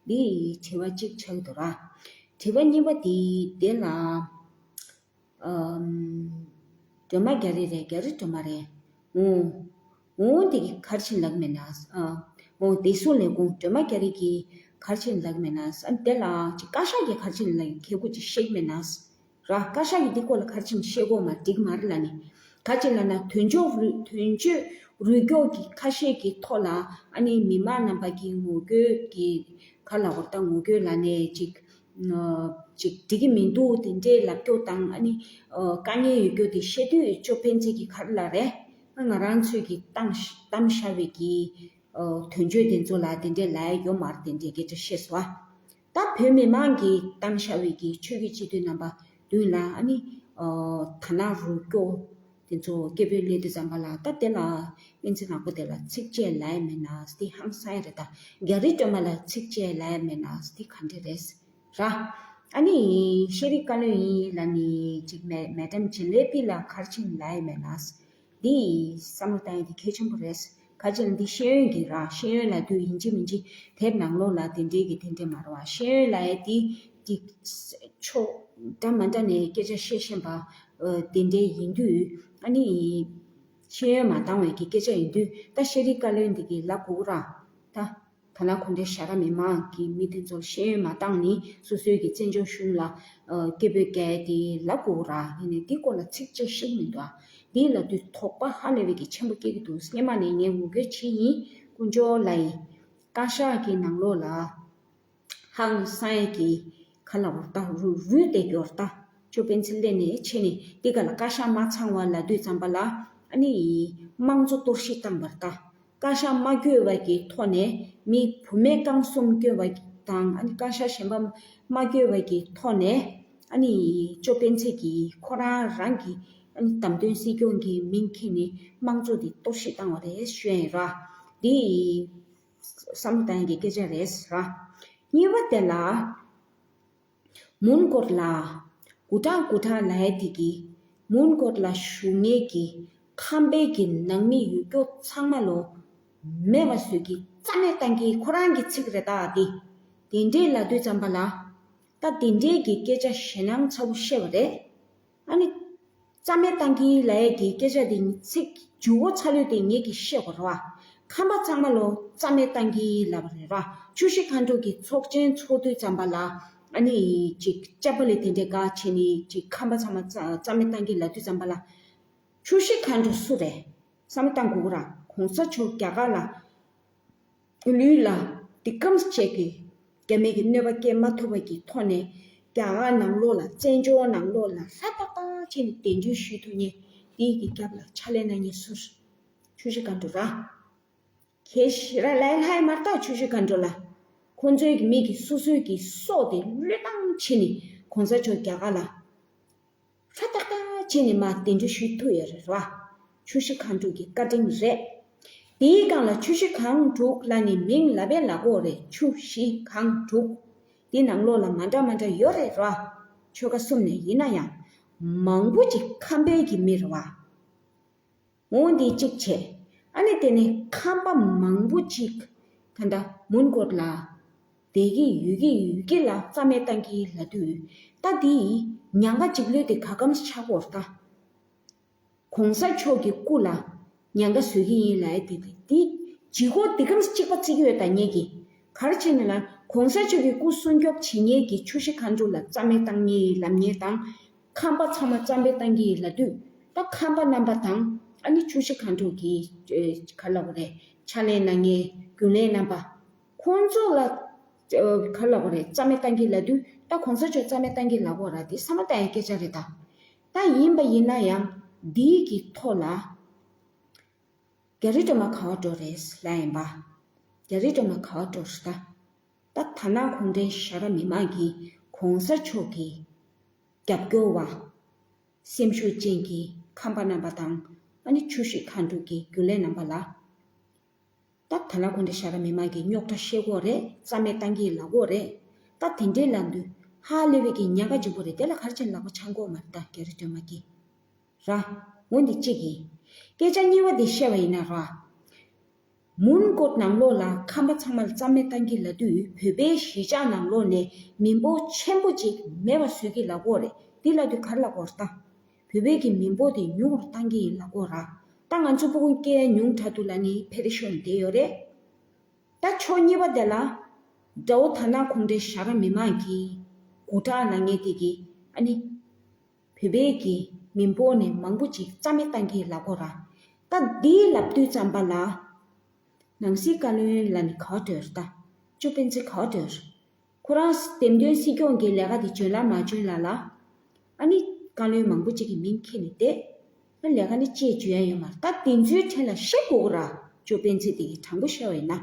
འདི་དྲི་བ་གཅིག་ཆགས་འདུག་ར། དྲི་བ་གཉིས་པ་དེ་དེ་ལ། ཨམ། སྒྲོལ་མ་རྒྱ་རི་རེད། རྒྱ་རི་སྒྲོལ་མ་རེད། འོ། འོ་དེ་གི་ག་རེ་བྱས་ནས་ལབ་མེད་ན། ཨ། འོ་བདེ་སྲུང་ལས་ཁུངས་སྒྲོལ་མ་རྒྱ་རི་གིས་ག་རེ་བྱས་ནས་ལབ་མེད་ན། ཨ་དེ་ལ་ཅིག་བཀའ་ཤག་གིས་ག་རེ་བྱས་ནས་ལབ་ཡིན་ཁེ་གུ་ཅིག་ཤེས་མེད་ན། ར། བཀའ་ཤག་གིས་འདི་སྐོར་ལ་ག་རེ་བྱས་ནས་བཤད་དགོས་མ་འགྲིག་མ་རེད་ལབ་ནས། ག་རེ་བྱས་ལབ་ན། དོན་གཅོད་རུ་དོན་གཅོད་རུལ་སྐྱོར་གྱི་ཁ་ཤས་ཀྱི་ཐོག་ལ། ཨ་ནི་མི་མང་རྣམ་པ་གིས་ངོ་རྒོལ་གྱི་ག་ལབ་དགོས་རེད་ད། ངོ་རྒོལ་ལབ་ནས་ཅིག་ཅིག་འགྲིག་གི་མི་འདུག་དེ་འདྲའི་ལབ་སྐྱོ་དང་། ཨ་ནི་དཀའ་ངལ་ཡོད་སྐྱོ་དེ་བཤད་དུས། ཅོ་སྤེན་ཚེ་གིས་ག་རེ་ལབ་རེད། ང་རང་ཚོས་ཀྱིས་བཏང་བཏང་བཞག་པའི་གི་དོན་གཅོད་དེ་ཚོ་ལ་དེ་འདྲའི་ལབ་ཡ་ཡོད་མ་རེད། དེ་འདྲའི་སྐད་ཆ་བཤད་སོང་། ད་བོད་མི་མང་གིས་བཏང་བཞག་པའི་གི་ཆོས་བརྒྱུད་སྤྱི་འཐུས་རྣམ་པ་མདུན་ལ། ཨ་ནི་ཨོ་ད་ནག་རུལ་སྐྱོར་དེ་ཚོ་སྐད་འབོད་སླེབས་དུས་ཙམ་པ་ལ། ད་དེ་ལ་སྤེན་ཚེ་ནག་པོ་དེ་ལ་ཚིག་བཅད་ལབ་ཡ་མེད་ན་འདི་ཧང་སང་ཡ་རེད་ད། རྒྱ་རི་སྒྲོལ་མ་ལ་ཚིག་བཅད་ལབ་ཡ་མེད་ན་འདི་ག་འདྲ་རེད་ར། ཨ་ནི་ཤེས་རིག་བཀའ་བློན་ཡིན་ལབ་ནི་ཅིག་མེ་མེ་ཌམ་ཇི་ལེ་པི་ལ་ག་རེ་བྱས་ནས་ལབ་ཡ་མེད་ན། འདི་བསམ་བློ་བཏང་ཡ་འདི་གལ་ཆེན་པོ་རེད། ག་ཅི་ལ་འདི་ཤེས་ཡོན་གྱི་ར། ཤེས་ཡོན་ལབ་དུས་ཡིན་གཅིག་མིན་གཅིག་དེབ་ནང་ལོགས་ལ་དེ་འདྲའི་གི་དེ་འདྲའི་མ་རེད་བ། ཤེས་ཡོན་ལབ་ཡ་འདི་འདི་ཕྱོགས་འདྲ་མ་འདྲ་ནས་སྐད་ཆ་བཤད་ཤེས་པ་ཨ་དེ་འདྲའི་ཡིན་དུས། ཨ་ནི་ཤེས་ཡོན་མ་འདང་བའི་གི་སྐད་ཆ་ཡིན་དུས། ད་ཤེས་རིག་བཀའ་བློན་འདི་གི་ལབ་དགོས་ར་ད། ཐ་ན་ཁོང་ཚོའི་ཞྭ་སྒྲ་མི་མང་གི་མི་དེ་ཚོར་ཤེས་ཡོན་མ་བཏང་ནི་སོ་སོའི་གི་བཙན་བྱོལ་གཞུང་ལ་ཨ་སྐད་འབོད་རྒྱག་ཡ་དེ་ལབ་དགོས་ར། ཡིན་ནའི་འདི་སྐོར་ལ་ཚིག་གཅིག་བཤད་མི་འདུག་ཨ། འདི་ལབ་དུས་དོགས་པ་ཧ་ལས་པའི་གི་ཆེན་པོ་སྐྱེ་གི་འདུག་སྔོན་མ་ནས་ངས་ངོ་རྒོལ་བྱས་ཡིན། དཀོན་མཆོག་ལ་ཡིན། བཀའ་ཤག་གི་ནང་ལོགས་ལ་ཧང་སང་ཡ་གི་ག་ལབ་དགོས་རེད་ད། རུལ་རུལ་བསྡད་ཡོད་རེད་ད། ཅོ་སྤེན་ཚེ་སླེབས་ནས་ཕྱིན་ནས་འདི་ག་ལ་བཀའ་ཤག་མ་ཚང་བ་ལབ་དུས་ཙམ་པ་ལ། ཨ་ནི་དམངས་གཙོ་གཏོར་བཤིག་བཏང་བ་རེད་ད། བཀའ་ཤག་མ་བསྐོས་པ་གི་ཐོག་ནས་མི་བུད་མེད་རྐང་གསུམ་བསྐོས་པ་དང་། ཨ་ནི་བཀའ་ཤག་གཞན་པ་མ་བསྐོས་པ་གི་ཐོག་ནས། ཨ་ནི་ཅོ་སྤེན་ཚེ་གིས་ཁོ་རང་རང་གི་ཨ་ནི་བདམས་ཐོན་སྲིད་སྐྱོང་གི་མིང་འཁྱེར་ནས་དམངས་གཙོ་དེ་གཏོར་བཤིག་བཏང་བ་རེད་ཞུ་ཡ་ཡིན་ར། འདི་བསམ་བློ་བཏང་ཡ་གི་སྐད་ཆ་རེད་ར། གཉིས་པ་དེ་ལ། མོན་གྷོ་ལ་གུ་དྲག་གུ་དྲག་ལབ་ཡ་དེ་གིས། མོན་གྷོ་ལ་བཞུགས་མཁན་གྱི་ཁམས་པའི་གི་ནང་མི་ཡོད་རྒྱུ་ཚང་མ་ལོ་མེད་པ་བཟོས་ཀྱི་རྩ་མེད་བཏང་གི་ཁོ་རང་གི་ཚིག་རེད་ད་དེ། དེ་འདྲས་ལབ་དུས་ཙམ་པ་ལ། ད་དེ་འདྲས་ཀྱི་སྐད་ཆ་ཞེད་སྣང་ཚ་པོ་བཤད་པ་རེད། ཨ་ནི། རྩ་མེད་བཏང་གི་ལབ་ཡས་ཀྱི་སྐད་ཆ་དེ་ཚིག་འཇུག་སྒོ་ཚ་ལོས་དེ་ངེད་ཀྱིས་ཤེས་དགོས་རེད་བ། ཁམས་པ་ཚང་མ་ལོ་རྩ་མེད་བཏང་གི་ལབ་པ་རེད་བ། ཆུ་བཞི་མཁའ་འགྲོ་གི་ཚོགས་ཆེན་ཚོགས་དུས་ཙམ་པ་ལ། ཨ་ནི་ཅིག་ཅ་པ་ལི་དེ་འདྲས་ག་བྱས་ནས་ཅིག་ཁམས་པ་ཚང་མ་རྩ་རྩ་མེད་བཏང་གི་ལབ་དུས་ཙམ་པ་ལ། ཆུ་བཞི་མཁའ་འགྲོ་སུ་རེད། བསམ་བློ་བཏང་དགོས་ཀྱི་ར། གོང་ས་མཆོག་རྒྱ་གར་ལ། ལུས་ལ་འདི་སྐམ་བཅས་ཀྱི་རྒྱ་མི་གི་གནོད་པ་སྐྱེལ་མ་ཐུབ་པ་གི་ཐོག་ནས། རྒྱ་གར་ནང་ལོགས་ལ་བཙན་བྱོལ་ནང་ལོགས་ལ་ཧྲ་ཏག་ཏག་བྱས་ནས་གདན་འདྲེན་ཞུ་ཐུབ་མཁན་དེའི་གི་རྒྱབ་ལ་ཕྱག་ལས་གནང་མཁན་སུ། ཆུ་བཞི་མཁའ་འགྲོ་ར། ཁྱེད་ཞེ་དྲག་ལས་སླ་ཡ་མ་རེད་ད། ཆུ་བཞི་མཁའ་འགྲོ་ལ། ཁོང་ཚོའི་གི་མི་གི་སོ་སོའི་གི་སྲོག་དེ་བློས་བཏང་བྱས་ནས་གོང་ས་མཆོག་རྒྱ་གར་ལ། ཧྲ་ཏག་ཏག་བྱས་ནས་མར་གདན་འདྲེན་ཞུ་ཐུབ་ཡོད་རེད་བ། ཆུ་བཞི་སྒང་དྲུག་གི་བཀའ་དྲིན་རེད། དེའི་སྒང་ལ་ཆུ་བཞི་སྒང་དྲུག་ལབ་ནས་མིང་ལབ་པས་ལབ་དགོས་རེད། ཆུ་བཞི་སྒང་དྲུག་དེ་ནང་ལོགས་ལ་མ་འདྲ་མ་འདྲ་ཡོད་རེད་བ། ཆོལ་ཁ་གསུམ་ནས་ཡིན་ན་ཡང་མང་པོ་ཅིག་ཁམས་པའི་གི་མི་རེད་བ། འོ་འདི་གཅིག་བྱས། ཨ་ནི་དེ་ནས་ཁམས་པ་མང་པོ་ཅིག་ད་ལྟ་མོན་གྷོ་ལ་བསྡད་ཀྱི་ཡོད་ཀྱི་ཡོད་ཀྱི་ལ་རྩ་མེད་བཏང་གི་ལབ་དུས། ད་འདི་ཉེན་ཁ་ཅིག་ལོས་དེ་ག་གམ་ཆགས་ཀྱི་ཡོད་རེད་ད། གོང་ས་མཆོག་གི་སྐུ་ལ་ཉེན་ཁ་བཟོ་གི་ཡིན་ལབ་ཡ་དེ་དེ་དེ་ལྗིད་ཁོག་དེ་གམ་གཅིག་པ་བརྩི་གི་ཡོད་ད་ངེད་ཀྱིས། ག་རེ་བྱས་ནས་ལབ་ན་གོང་ས་མཆོག་གི་སྐུ་སྲུང་སྐྱོབ་བྱེད་མཁན་གྱི་ཆུ་བཞི་མཁའ་འགྲོ་ལ་རྩ་མེད་བཏང་མཁན་ལབ་མཁན་དང་། ཁམས་པ་ཚང་མ་རྩ་མེད་བཏང་གི་ཡིན་ལབ་དུས། ད་ཁམས་པ་རྣམ་པ་དང་ཨ་ནི་ཆུ་བཞི་མཁའ་འགྲོ་གི་ཨེ་ག་རེ་ལབ་དགོས་རེད། ཕྱག་ལས་གནང་མཁན་རྒྱུན་ལས་རྣམ་པ། ཁོང་ཚོ་ལ་ཨེ་ག་རེ་ལབ་དགོས་རེད། རྩ་མེད་བཏང་གི་ལབ་དུས། ད་གོང་ས་མཆོག་རྩ་མེད་བཏང་གི་ལབ་དགོས་ར། དེ་བསམ་བློ་བཏང་ཡ་སྐད་ཆ་རེད་ད། ད་ཡིན་པ་ཡིན་ན་ཡང་འདིའི་གི་ཐོག་ལ་རྒྱ་རི་སྒྲོལ་མ་ག་བ་འགྲོ་རེད་ལབ་ཡིན་པ། རྒྱ་རི་སྒྲོལ་མ་ག་བ་འགྲོ་རེད་ད། ད་དར་ནག་གུང་ཁྲན་ཞྭ་དྲག་མི་མང་གིས་གོང་ས་མཆོག་གི་རྒྱབ་སྐྱོར་བ། སེམས་ཤུགས་ཅན་གྱི་ཁམས་པ་རྣམ་པ་དང་། ཨ་ནི་ཆུ་བཞི་མཁའ་འགྲོ་གི་རྒྱུན་ལས་རྣམ་པ་ལ། ད་དར་ནག་གུང་ཁྲན་ཞྭ་དྲག་མི་མང་གིས་རྙོག་དྲ་བཤད་ཀྱི་ཡོད་རེད། རྩ་མེད་བཏང་གི་ཡིན་ལབ་ཀྱི་ཡོད་རེད། ད་དེ་འདྲའི་ལབ་དུས་ཧ་ལས་པའི་གི་ཉེན་ཁ་ཆེན་པོ་རེད། དེ་ལ་ག་རེ་བྱས་ནས་ལག་པ་འཆང་གི་ཡོད་མ་རེད་ད་རྒྱ་རི་སྒྲོལ་མ་གིས། ར། འོ་འདི་གཅིག་ཡིན། སྐད་ཆ་གཉིས་པ་འདི་བཤད་པ་ཡིན་ན་ར། མོན་གྷོ་ནང་ལོགས་ལ་ཁམས་པ་ཚང་མ་ལ་རྩ་མེད་བཏང་གི་ལབ་དུས། བོད་པའི་གཞིས་ཆགས་ནང་ལོགས་ནས་མི་འབོར་ཆེན་པོ་ཅིག་མེད་པ་བཟོ་གི་ལབ་ཀྱི་ཡོད་རེད། འདི་ལབ་དུས་ག་རེ་ལབ་ཀྱི་ཡོད་རེད་ད། བོད་པའི་གི་མི་འབོར་དེ་ཉུང་རུ་བཏང་གི་ཡིན་ལབ་ཀྱི་ཡོད་ར། ད་ང་ཚོ་སྤུ་གུ་སྐད་ཉུང་དྲགས་འདུག་ལབ་ནས་ཕེ་རེ་ཤོར་ནས་བསྡད་ཡོད་རེད། ད་ཕྱོགས་གཉིས་པ་དེ་ལ། དགྲ་བོ་དར་ནག་གུང་ཁྲན་ཞྭ་དྲག་མི་མང་གི་འགོ་ཁྲིད་ལབ་མཁན་དེ་གིས་ཨ་ནི་བོད་པའི་གི་མི་འབོར་ནས་མང་པོ་ཅིག་རྩ་མེད་བཏང་གི་ཡིན་ལབ་ཀྱི་ཡོད་ར། ད་འདི་ལབ་དུས་ཙམ་པ་ལ། ནང་སྲིད་བཀའ་བློན་ལབ་ནས་ག་བ་འགྲོ་ཡོད་རེད་ད། ཅོ་སྤེན་ཚེ་ག་བ་འགྲོ་ཡོད་རེད། ཁོ་རང་འདེམས་ཐོན་སྲིད་སྐྱོང་གི་ལས་ཀ་དེ་འཇོན་ལ་མ་འཇོན་ལ་ལ། ཨ་ནི་བཀའ་བློན་མང་པོ་ཅིག་གི་མིང་འཁྱེར་ནས་བསྡད། ཨ་ལས་ཀ་ནི་ཅེས་བརྗོད་ཡ་ཡོད་མ་རེད། ད་དེ་ཚོའི་གྲས་ལ་བཤད་དགོས་ཀྱི་ར། ཅོ་སྤེན་ཚེ་དེ་གི་དྲང་པོ་བཤད་པ་ཡིན་ན།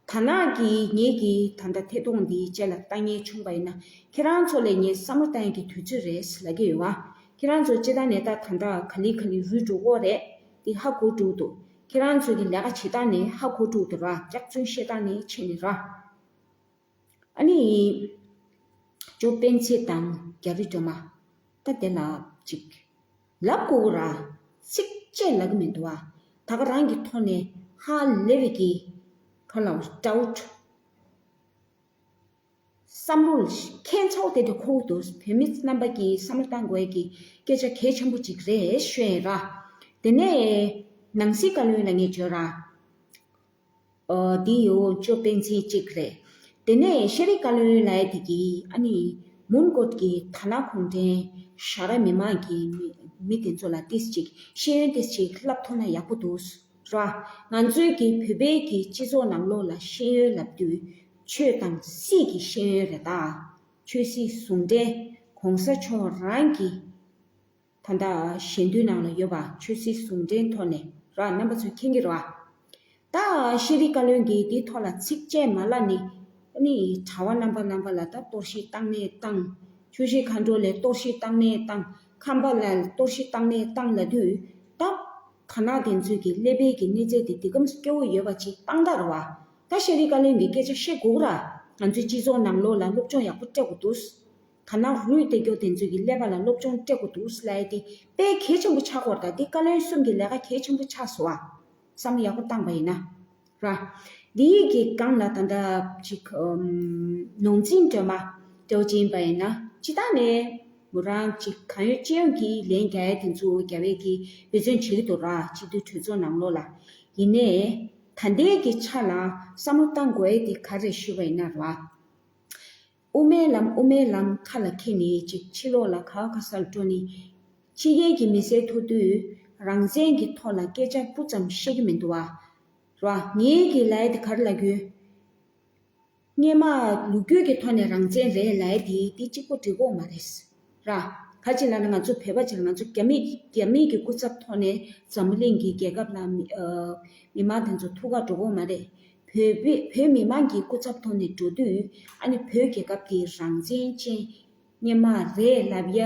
དར་ནག་གིས་ངེད་ཀྱི་ད་ལྟ་ཐད་གཏོང་འདིའི་རྗེས་ལ་ལྟ་མཁན་བྱུང་པ་ཡིན་ན། ཁྱེད་རང་ཚོ་ལ་ངས་བསམ་བློ་བཏང་ཡ་གི་དུས་ཚོད་རེད་ལབ་ཀྱི་ཡོད་བ། ཁྱེད་རང་ཚོ་སྤྱིར་བཏང་ནས་ད་ད་ལྟ་ག་ལེ་ག་ལེ་རུལ་འགྲོ་གི་ཡོད་རེད། དེ་ཧ་གོ་འགྲོ་གི་འདུག་ཁྱེད་རང་ཚོ་གི་ལས་ཀ་བྱེད་སྟངས་ནས་ཧ་གོ་འགྲོ་གི་འདུག་ར། སྐྱག་རྫུན་བཤད་སྟངས་ནས་བྱས་ནས་ར། ཨ་ནི། ཅོ་སྤེན་ཚེ་དང་རྒྱ་རི་སྒྲོལ་མ། ད་དེ་ལ་ཅིག་ལབ་དགོས་ར། ཚིག་གཅིག་ལབ་ཀྱི་མི་འདུག་བ། ད་ག་རང་གི་ཐོག་ནས་ཧ་ལས་པའི་གི་ག་ལ་ཌའུཊ། བསམ་བློ་ཁྱད་མཚར་པོ་དེ་འདྲ་འཁོར་གྱི་འདུག་བོད་མི་རྣམ་པ་གིས་བསམ་བློ་བཏང་དགོས་ཀྱི་སྐད་ཆ་གལ་ཆེན་པོ་ཅིག་རེད་ཞུ་ཡ་ཡིན་ར། དེ་ནས་ནང་སྲིད་བཀའ་བློན་ལ་ངས་བརྗོད་ར། ཨོ། འདི་ཡོ་ཅོ་སྤེན་ཚེ་གཅིག་རེད། དེ་ནས་ཤེས་རིག་བཀའ་བློན་ལབ་ཡ་དེ་གིས་ཨ་ནི་མོན་གྷོ་གི་དར་ནག་གུང་ཁྲན་ཞྭ་དྲག་མི་མང་གི་མི་མི་དེ་ཚོ་ལ་ཏིས་ཅིག་ཤེས་ཡོན་ཏིས་ཅིག་བསླབ་ཐུབ་ན་ཡག་པོ་འདུག་ར། ང་ཚོའི་གི་བོད་པའི་གི་སྤྱི་ཚོགས་ནང་ལོགས་ལ་ཤེས་ཡོན་ལབ་དུས་ཆོས་དང་སྲིད་ཀྱི་ཤེས་ཡོན་རེད་ད། ཆོས་སྲིད་ཟུང་འབྲེལ་གོང་ས་མཆོག་རང་གི་ད་ལྟ་ཞལ་འདོན་ནང་ལ་ཡོད་པ་ཆོས་སྲིད་ཟུང་འབྲེལ་ཐོག་ནས་ར། རྣམ་པ་ཚོས་མཁྱེན་གྱི་རེད་བ། ད་ཤེས་རིག་བཀའ་བློན་གྱིས་འདིའི་ཐོག་ལ་ཚིག་བཅད་མ་ལབ་ནས། ཨ་ནི་གྲྭ་པ་རྣམ་པ་རྣམ་པ་ལ་ད་གཏོར་བཤིག་བཏང་ནས་བཏང་། ཆུ་བཞི་མཁའ་འགྲོ་ལ་གཏོར་བཤིག་བཏང་ནས་བཏང་། ཁམས་པ་ལ་གཏོར་བཤིག་བཏང་ནས་བཏང་ལབ་དུས། ད་དར་ནག་དེ་ཚོས་ཀྱི་ཀླད་པའི་གི་གནས་ཚད་དེ་དེ་གམ་སྐྱོ་བོ་ཡོད་པ་ཅིག་བཏང་ད་རེད་བ། ད་ཤེས་རིག་བཀའ་བློན་གྱིས་སྐད་ཆ་བཤད་དགོས་ར། ང་ཚོའི་སྤྱི་ཚོགས་ནང་ལོགས་ལ་སློབ་སྦྱོང་ཡག་པོ་སྤྲད་དགོས་འདུག་དར་ནག་རུལ་བསྡད་རྒྱུ་དེ་ཚོ་གི་ཀླད་པ་ལ་སློབ་སྦྱོང་སྤྲད་དགོས་འདུག་ལབ་ཡ་དེ་དཔེ་གལ་ཆེན་པོ་ཆགས་ཀྱི་ཡོད་རེད་ད། དེ་བཀའ་བློན་གསུམ་གྱི་ལས་ཀ་གལ་ཆེན་པོ་ཆགས་སོང་བ། བསམ་བློ་ཡག་པོ་བཏང་པ་ཡིན་ན། ར། འདིའི་གི་སྒང་ལ་ད་ལྟ་ཅིག་ཨམ། ནོར་འཛིན་སྒྲོལ་མ་འདྲ་བོ་ཅིག་ཡིན་པ་ཡིན་ན། སྤྱིར་བཏང་ནས་མོ་རང་ཅིག་གང་ཡོད་ཅི་ཡོད་ཀྱིས་ལན་རྒྱག་ཡ་དེ་ཚོ་རྒྱ་བོད་ཀྱིས་འབད་བརྩོན་བྱེད་ཀྱི་འདུག་ར། སྤྱི་འཐུས་གྲོས་ཚོགས་ནང་ལོགས་ལ། ཡིན་ནའི་ད་ལྟའི་གི་ཆ་ལ་བསམ་བློ་བཏང་དགོས་ཡ་དེ་ག་རེ་ཞུས་པ་ཡིན་ན་ར། དབུ་མའི་ལམ་དབུ་མའི་ལམ་ཁ་ལ་འཁྱེར་ནས་ཅིག་ཕྱི་ལོགས་ལ་ག་བ་ག་ས་ལ་འགྲོ་ནས། ཕྱི་རྒྱལ་གྱི་མི་སེར་ཐུག་དུས་རང་བཙན་གྱི་ཐོག་ལ་སྐད་ཆ་སྤུ་ཙམ་བཤད་ཀྱི་མི་འདུག་བ། ར། ངས་ཀྱི་ལབ་ཡ་དེ་ག་རེ་ལབ་རྒྱུ། སྔོན་མ་ལོ་རྒྱུས་ཀྱི་ཐོག་ནས་རང་བཙན་རེད་ལབ་ཡ་དེ་དེ་གཅིག་པོ་འགྲིག་གི་ཡོད་མ་རེད། ར། ག་ཅི་ལབ་ན་ང་ཚོ་བོད་པ་ཅིག་ལ་ང་ཚོ་རྒྱ་མི་རྒྱ་མི་གི་སྐུ་ཚབ་ཐོག་ནས་འཛམ་བུ་གླིང་གི་རྒྱལ་ཁབ་ལ་མི་ཨ། མི་མང་དེ་ཚོ་ཐུག་ག་འགྲོ་གི་ཡོད་མ་རེད། བོད་པའི་བོད་མི་མང་གི་སྐུ་ཚབ་ཐོག་ནས་འགྲོ་དུས་ཨ་ནི་བོད་རྒྱལ་ཁབ་དེ་རང་བཙན་ཅན་སྔོན་མ་རེད་ལབ་ཡ་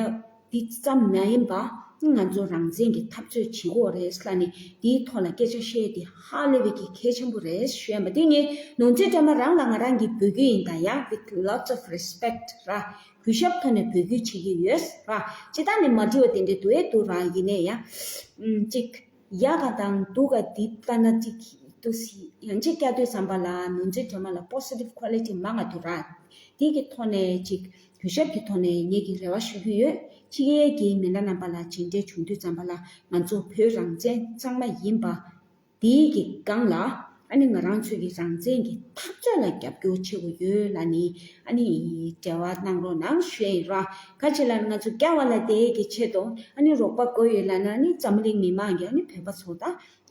འདི་ཙམ་མ་ཡིན་པ། ད་ ང་ཚོ་རང་བཙན་གྱི་འཐབ་རྩོད་བྱེད་དགོས་རེད་ལབ་ནས་དེའི་ཐོག་ལ་སྐད་ཆ་བཤད་དེ་ཧ་ལས་པའི་གི་གལ་ཆེན་པོ་རེད་ཞུ་ཡ་མ་དེ་ངས་ནོར་འཛིན་སྒྲོལ་མ་རང་ལ་ང་རང་གི་འབོད་སྐུལ་ཡིན་ད་ཡ། With lots of respect ར། གུས་ཞབས་ཐོག་ནས་འབོད་སྐུལ་བྱེད་ཀྱི་ཡོད་ར། སྤྱི་བཏང་ནས་མ་འགྲིག་པ་དེ་འདྲ་འདུག་ཨེ་འདུག་ར། ཡིན་ནའི་ཡ། ཨམ་གཅིག་ཡག་ག་དང་སྡུག་ག་འདི་ལྟ་ན་གཅིག་འདུག་སི་ཡང་གཅིག་བསྐྱར་ཟློས་ཙམ་པ་ལ་ནོར་འཛིན་སྒྲོལ་མ་ལ་positive quality མང་ང་འདུག་ར། དེ་གི་ཐོག་ནས་གཅིག་གུས་ཞབས་ཀྱི་ཐོག་ནས་ངེད་ཀྱི་རེ་བ་ཞུ་གི་ཡོད། ཕྱི་རྒྱལ་གྱི་མི་སྣ་རྣམ་པ་ལ་མཇལ་འཕྲད་བྱུང་དུས་ཙམ་པ་ལ་ང་ཚོ་བོད་རང་བཙན་གཙང་མ་ཡིན་པ། དེའི་གི་སྒང་ལ་ཨ་ནི་ང་རང་ཚོའི་གི་རང་བཙན་གྱི་འཐབ་རྩོད་ལ་རྒྱབ་སྐྱོར་བྱེད་དགོས་ཡོད་ལབ་ནི་ཨ་ནི་འབྲེལ་བ་གནང་རོགས་གནང་ཞུ་ཡ་ཡིན་ར། ག་ཅི་ལབ་ན་ང་ཚོ་རྒྱ་བ་ལ་བསྡད་ཡས་ཀྱི་ཆེད་དུ་ཨ་ནི་རོགས་པ་དགོས་ཡོད་ལབ་ན་ཨ་ནི་འཛམ་གླིང་མི་མང་གི་ཨ་ནི་བོད་པ་ཚོ་ད་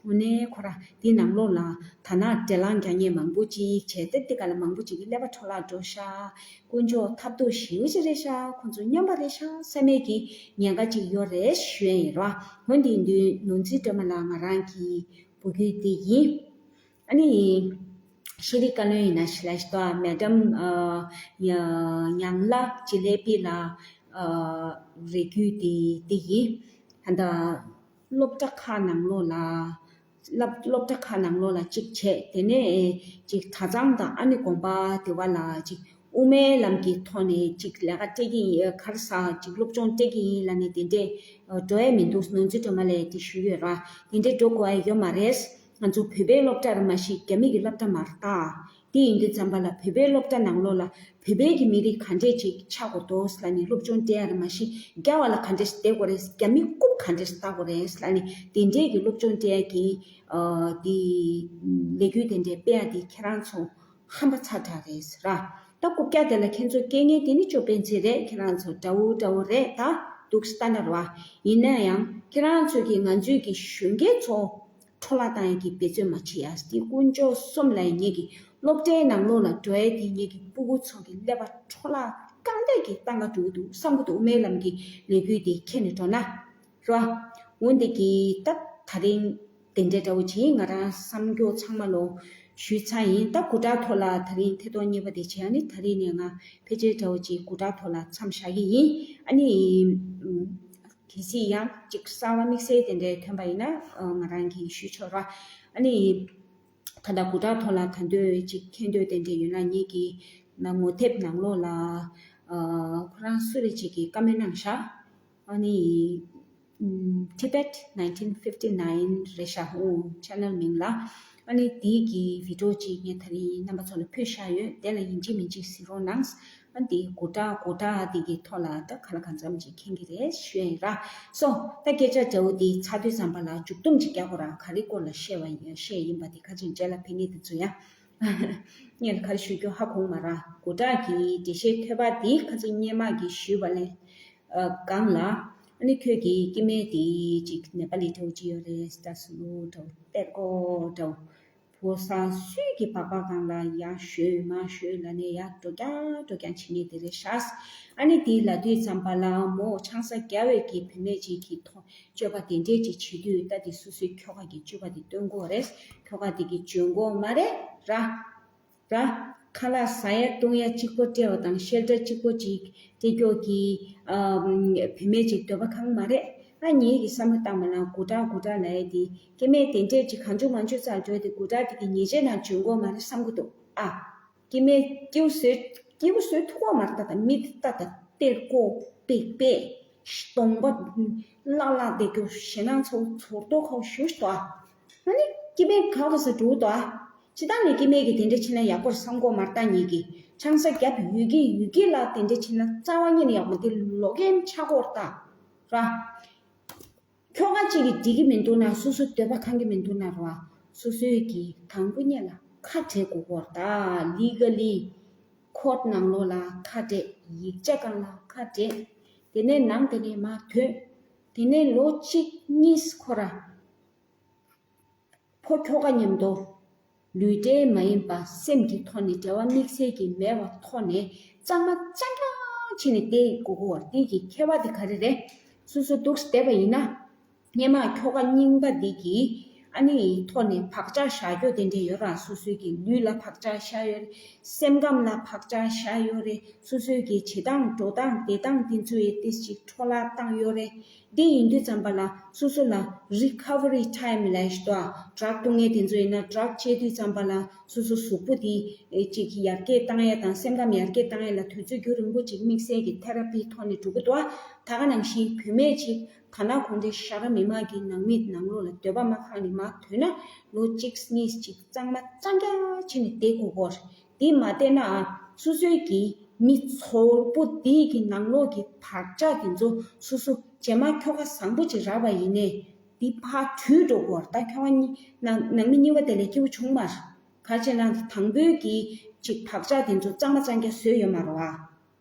དངོས་གནས་ཁོ་ར་དེ་ནང་ལོགས་ལ་ད་ནང་འབྲེལ་ལམ་རྒྱག་མཁན་མང་པོ་ཅིག་བྱས་ཏེ་དེ་ག་ལ་མང་པོ་ཅིག་གི་ཀླད་པ་འཕྲོ་བརླག་འགྲོ་ཤག་དཀོན་མཆོག་ཐབས་སྡུག་ཞེ་པོ་ཅིག་རེད་ཤག་ཁོང་ཚོ་སྨྱོན་པ་རེད་ཤག་བསམ་མེད་ཀྱི་ཉེན་ཁ་ཅིག་ཡོད་རེད་ཞུ་ཡ་ཡིན་ར། འོན་ཏེ་ཡིན་དུས་ནོར་འཛིན་སྒྲོལ་མ་ལགས་ང་རང་གི་འབོད་སྐུལ་འདི་ཡིན། ཨ་ནི། ཤེས་རིག་བཀའ་བློན་ཡིན་ན་ཞི་ལ་ཞི་ཏོ་མེ་ཌམ་ཉང་ལ་ཇི་ལེ་པི་ལ་རེ་སྐུལ་འདི་འདི་ཡིན། ད་ལྟ་སློབ་གྲྭ་ཁག་ནང་ལོགས་ལ་སློབ་སློབ་གྲྭ་ཁག་ནང་ལོགས་ལ་གཅིག་བྱས་དེ་ནས་གཅིག་གྲྭ་ཚང་དང་ཨ་ནི་དགོན་པ་དེ་བ་ལ་གཅིག་དབུ་མའི་ལམ་གྱི་ཐོག་ནས་གཅིག་ལས་ཀ་སྤྲད་ཀྱི་ཡིན་ག་རེ་ཟ་གཅིག་སློབ་སྦྱོང་སྤྲད་ཀྱི་ཡིན་ལབ་ནས་དེ་འདྲས་འགྲོ་ཡ་མི་འདུག་ནོར་འཛིན་སྒྲོལ་མ་ལགས་དེ་ཞུ་ཡོད་ར། དེ་འདྲས་འགྲོ་དགོས་ཡ་ཡོད་མ་རེད། ང་ཚོ་བོད་པའི་སློབ་གྲྭ་རེད་མ་གཞི་རྒྱ་མི་གི་སློབ་གྲྭ་མ་རེད་ད། དེ་ཡིན་དུས་ཙམ་པ་ལ་བོད་པའི་སློབ་གྲྭ་ནང་ལོགས་ལ་བོད་པའི་གི་མི་རིགས་ག་འདྲས་ཅིག་ཆགས་དགོས་འདུག་ལབ་ནས་སློབ་སྦྱོང་སྤྲད་ཡ་རེད་མ་གཞི་རྒྱ་བ་ལ་ག་འདྲས་བསྡད་དགོས་རེད། རྒྱ་མི་རྐུབ་ག་འདྲས་ལྟ་དགོས་རེད་ལབ་ནས་དེ་འདྲས་ཀྱི་སློབ་སྦྱོང་སྤྲད་ཡ་གི་ཨ་དེ་ལས་འགུལ་དེ་འདྲས་སྤེལ་ཡ་དེ་ཁྱེད་རང་ཚོ་ཧམ་པ་ཚ་དྲགས་རེད་ར། ད་རྐུབ་བཀྱག་དེ་ལ་ཁྱེད་ཚོ་སྐད་ངན་དེ་ནི་ཅོ་སྤེན་ཚེ་རེད། ཁྱེད་རང་ཚོ་འདྲ་བོ་འདྲ་བོ་རེད་ད། འདུག་སེ་ལྟ་ན་ར་བ། ཡིན་ན་ཡང་ཁྱེད་རང་ཚོས་ཀྱིས་ང་ཚོའི་གི་གཞོན་སྐྱེས་ཚོ་འཕྲོ་བརླག་བཏང་ཡ་གི་འབད་བརྩོན་མ་བྱེད་ཡ། དེ་དཀོན་མཆོག་གསུམ་ལ་ཡ་ངེད་ཀྱི་སློབ་གྲྭའི་ནང་ལོགས་ལ་འགྲོ་ཡ་དེ་ངེད་ཀྱི་སྤུ་གུ་ཚོ་གི་ཀླད་པ་འཕྲོ་བརླག་རྐང་གཏད་ཀྱིས་བཏང་ག་འགྲོ་གི་འདུག་བསམ་གི་འདུག་དབུ་མའི་ལམ་གྱི་ལས་འགུལ་དེ་ཁྱེར་ནས་འགྲོ་ན་ར། འོན་ཏེ་གི་ད་ད་རིང་དེ་འདྲའི་འདྲ་བོ་བྱས་ང་རང་བསམ་སྐྱོ་ཚང་མ་ལོ་ཞུས་ཚར་ཡིན། ད་སྐུ་དྲག་ཐོག་ལ་ད་རིང་ཐད་གཏོང་གཉིས་པ་དེ་བྱས། ཨ་ནི་ད་རིང་ནས་ང་ཕལ་ཆེར་འདྲ་བོ་ཅིག་སྐུ་དྲག་ཐོག་ལ་མཚམས་བཞག་གི་ཡིན། ཨ་ནི་གལ་སྲིད་ཡང་ཅིག་གསར་བ་དམིགས་བསལ་དེ་འདྲའི་ཐོན་པ་ཡིན་ན་ང་རང་གིས་ཞུས་ཆོག་ར། ཨ་ནི་ད་ལྟ་སྐུ་དྲག་ཐོག་ལ་ད་འདོད་ཅིག་མཁྱེན་འདོད་དེ་འདྲ་ཡོད་ན་ངེད་ཀྱི་ན་ངོ་དེབ་ནང་ལོགས་ལ་ཁོ་རང་སུ་རེད་ཅིག་གིས་བཀའ་མོལ་གནང་ཤག་ཨ་ནི། Tibet nineteen fifty nine རེད་ཤག་ཨོ་ཆེ་ནལ་མིང་ལ། ཨ་ནི་དེའི་གི་བི་ཌི་ཡོ་ཅིག་ངས་ད་རིང་རྣམ་པ་ཚོ་ལ་ཕུལ་བཞག་ཡོད། དེ་ལ་ཡིན་གཅིག་མིན་གཅིག་གཟིགས་རོགས་གནང་། ཨ་ནི་དེའི་མགོ་བྲག་མགོ་བྲག་དེ་གི་ཐོག་ལ་ད་ག་ལ་གང་འཚམ་ཅིག་མཁྱེན་གི་རེད་ཞུ་ཡ་ཡིན་ར། སོ་ད་སྐད་ཆ་འདྲ་བོ་དེ་ཚར་དུས་ཙམ་པ་ལ་མཇུག་སྡོམ་ཅིག་རྒྱག་དགོས་ར། ག་རེ་སྐོར་ལ་བཤད་པ་ཡིན་བཤད་ཡིན་པ་དེ་ཁ་ཅིག་རྗེས་ལ་ཕན་གི་དེ་ཚོ་ཡ། ངས་ལ་ག་རེ་ཞུ་རྒྱུ་ཧ་གོ་མ་ར། མགོ་བྲག་གི་འགྲེལ་བཤད་ཐོས་པ་དེ་ཁ་ཅིག་སྔོན་མ་གི་ཞུས་པ་ལས། སྒང་ལ། ཨ་ནི་ཁྱོད་ཀྱི་སྐྱེ་དམན་དེ་ཅིག་ནེ་པ་ལི་འདྲ་བོ་ཅིག་ཡོད་རེད། ད་སུ་ལུ་འདྲ་བོ་གཏེར་སྐོགས་འདྲ་བོ། ཕོ་གསར་སུས་ཀྱི་སྦག་སྦག་སྒང་ལ་ཡར་ཞོན་མར་ཞོན་ལབ་ནས་ཡར་འགྲོ་རྐྱང་འགྲོ་རྐྱང་བྱེད་མཁན་དེ་རེད་ཤག་ཨ་ནི་དེ་ལབ་དུས་ཙམ་པ་ལ་མོ་ཆང་ས་རྒྱབ་པའི་གི་བུད་མེད་ཅིག་གི་ཐོག་སྤྱོད་པ་དེ་འདྲས་ཅིག་བྱེད་དུས་ད་དེ་སོ་སོའི་ཁྱོ་ག་གི་སྤྱོད་པ་དེ་སྟོན་དགོས་རེད། ཁྱོ་ག་དེ་གི་འཇོན་གོ་མ་རེད་ར། ར། ཁ་ལག་ཟ་ཡ་བཏུང་ཡ་གཅིག་པོ་སྤྲད་པ་དང་ཤེལ་སྒྲ་གཅིག་པོ་ཅིག་སྤྲད་རྒྱུ་གི་ཨ་བུད་མེད་ཅིག་འདོད་པ་ཁེངས་མ་རེད། ཨ་ངེད་ཀྱི་བསམ་བློ་བཏང་བ་ན་མགོ་བྲག་མགོ་བྲག་ལབ་ཡ་དེ་སྐྱེ་དམན་དེ་འདྲས་ཅིག་གང་བྱུང་མང་བྱུང་ཙམ་འགྲོ་དེ་མགོ་བྲག་དེ་གི་ཉེས་ཆད་ནང་འཇོན་གོ་མ་རེད་བསམ་གི་འདུག་ཨ་སྐྱེ་དམན་སྐྱེ་བོ་བཟོས་སྐྱེ་བོ་བཟོས་ཐུབ་གོ་མ་རེད། ད་ད་མི་དེ་ད་ད་གཏེར་སྐོགས་པེག་པེག་གདོང་པ་ལག་ལག་བསྡད་རྒྱུ་ཞེད་སྣང་ཚ་བོ་ཚོར་མདོག་ཁ་བོ་ཞེ་པོ་ཞིག་འདུག་ཨ། ཨ་ནི་སྐྱེ་དམན་ག་བ་ས་འགྲོ་འདུག་ཨ། སྤྱིར་བཏང་ནས་སྐྱེ་དམན་གྱི་དེ་འདྲ་བྱས་ན་ཡག་པོ་རེད་བསམ་གོ་མ་རེད། ད་ངེད་ཀྱི་ཆང་ས་རྒྱབ་ཡོད་ཀྱི་ཡོད་ཀྱི་ལ་དེ་འདྲ་བྱས་ན་རྩ་བ་ཉིད་ནས་ཡག་མ་རེད། དེ་ལོག་གེམ་ཆགས་གོ་རེད་ད་ར། ཁྱོ་ག་གཅིག་གིས་འགྲིག་གི་མི་འདུག་ན་སོ་སོ་འདོད་པ་ཁེངས་ཀྱི་མི་འདུག་ན་ར་བ། སོ་སོའི་གི་དང་པོ་ཉིད་ལ་ཁ་བྲལ་དགོས་གོ་རེད་ད། ལི་ག་ལི་ཁོརཊ་ནང་ལོགས་ལ་ཁ་བྲལ། ཡིག་ཆ་སྒང་ལ་ཁ་བྲལ། དེ་ནས་ནང་དེ་ནས་མར་ཐོན། དེ་ནས་ལོ་གཅིག་གཉིས་ཁོ་ར། ཕོ་ཁྱོ་ག་མཉམ་དུ་ལུས་འབྲེལ་མ་ཡིན་པ་སེམས་ཀྱི་ཐོག་ནས་འབྲེལ་བ་དམིགས་བསལ་གྱི་མེད་པ་ཐོག་ནས་གཙང་མ་གཙང་རྐྱང་བྱས་ནས་བསྡད་དགོས་གོ་བ། དེ་གི་ཁྱད་པར་དེ་ག་རེ་རེད། སོ་སོ་འདུག་སེ་བསྡད་པ་ཡིན་ན། སྔོན་མ་ཁྱོ་ག་རྙིང་པ་འདི་གི་ཨ་ནི་ཐོག་ནས་བག་ཆགས་བཞག་རྒྱུ་དེ་འདྲས་ཡོད་ར། སོ་སོའི་གི་ལུས་ལ་བག་ཆགས་བཞག་ཡོད་རེད། སེམས་ཁམས་ལ་བག་ཆགས་བཞག་ཡོད་རེད། སོ་སོའི་གི་བྱེད་སྟངས་འགྲོ་སྟངས་བསྡད་སྟངས་དེ་ཚོ་ཡི་ཏིས་ཅིག་འཕྲོ་བརླག་བཏང་ཡོད་རེད། དེ་ཡིན་དུས་ཙམ་པ་ལ་སོ་སོ་ལ་recovery time ལབ་ཞིག་འདུག་ཨ། ཌག་བཏུང་མཁན་དེ་ཚོ་ཡིན་ན་ཌག་བཅད་དུས་ཙམ་པ་ལ་སོ་སོ་གཟུགས་པོ་དེ་ཨེ་ཅིག་ཡར་རྒྱས་བཏང་ཡ་དང་སེམས་ཁམས་ཡར་རྒྱས་བཏང་ཡ་ལ་དུས་ཚོད་རྒྱུན་རིང་པོ་ཅིག་དམིགས་བསལ་གྱི་ཐེ་ར་པིའི་ཐོག་ནས་འགྲོ་གི་འདུག་ཨ། ད་ག་ནང་བཞིན་བུད་མེད་ཅིག་ཐ་ན་གུང་ཁྲན་ཤ་ར་མི་མང་གི་ནང་མི་ནང་ལོགས་ལ་འདོད་པ་མ་ཁེངས་ནས་མར་སྡོད་ན་ལོ་གཅིག་གཉིས་ཅིག་གཙང་མ་གཙང་རྐྱང་བྱས་ནས་བསྡད་དགོས་ཀྱི་རེད། དེ་མ་བསྡད་ན་སོ་སོའི་གི་མི་ཚོར་པོ་དེ་གི་ནང་ལོགས་ཀྱི་བག་ཆགས་དེ་ཚོ་སོ་སོ་རྗེས་མ་ཁྱོ་ག་བཟང་པོ་ཅིག་རག་པ་ཡིན་ནའི་དེ་ཕར་བྲུད་འགྲོ་གི་རེད། ད་ཁྱོ་ག་གཉིས་ནང་ནང་མི་གཉིས་པ་དེ་ལས་སྐྱིད་པོ་བྱུང་མ་རེད། ག་རེ་བྱས་ན་དང་པོའི་གི་ཅིག་བག་ཆགས་དེ་ཚོ་གཙང་མ་གཙང་རྐྱང་བཟོས་ཡོད་མ་རེད་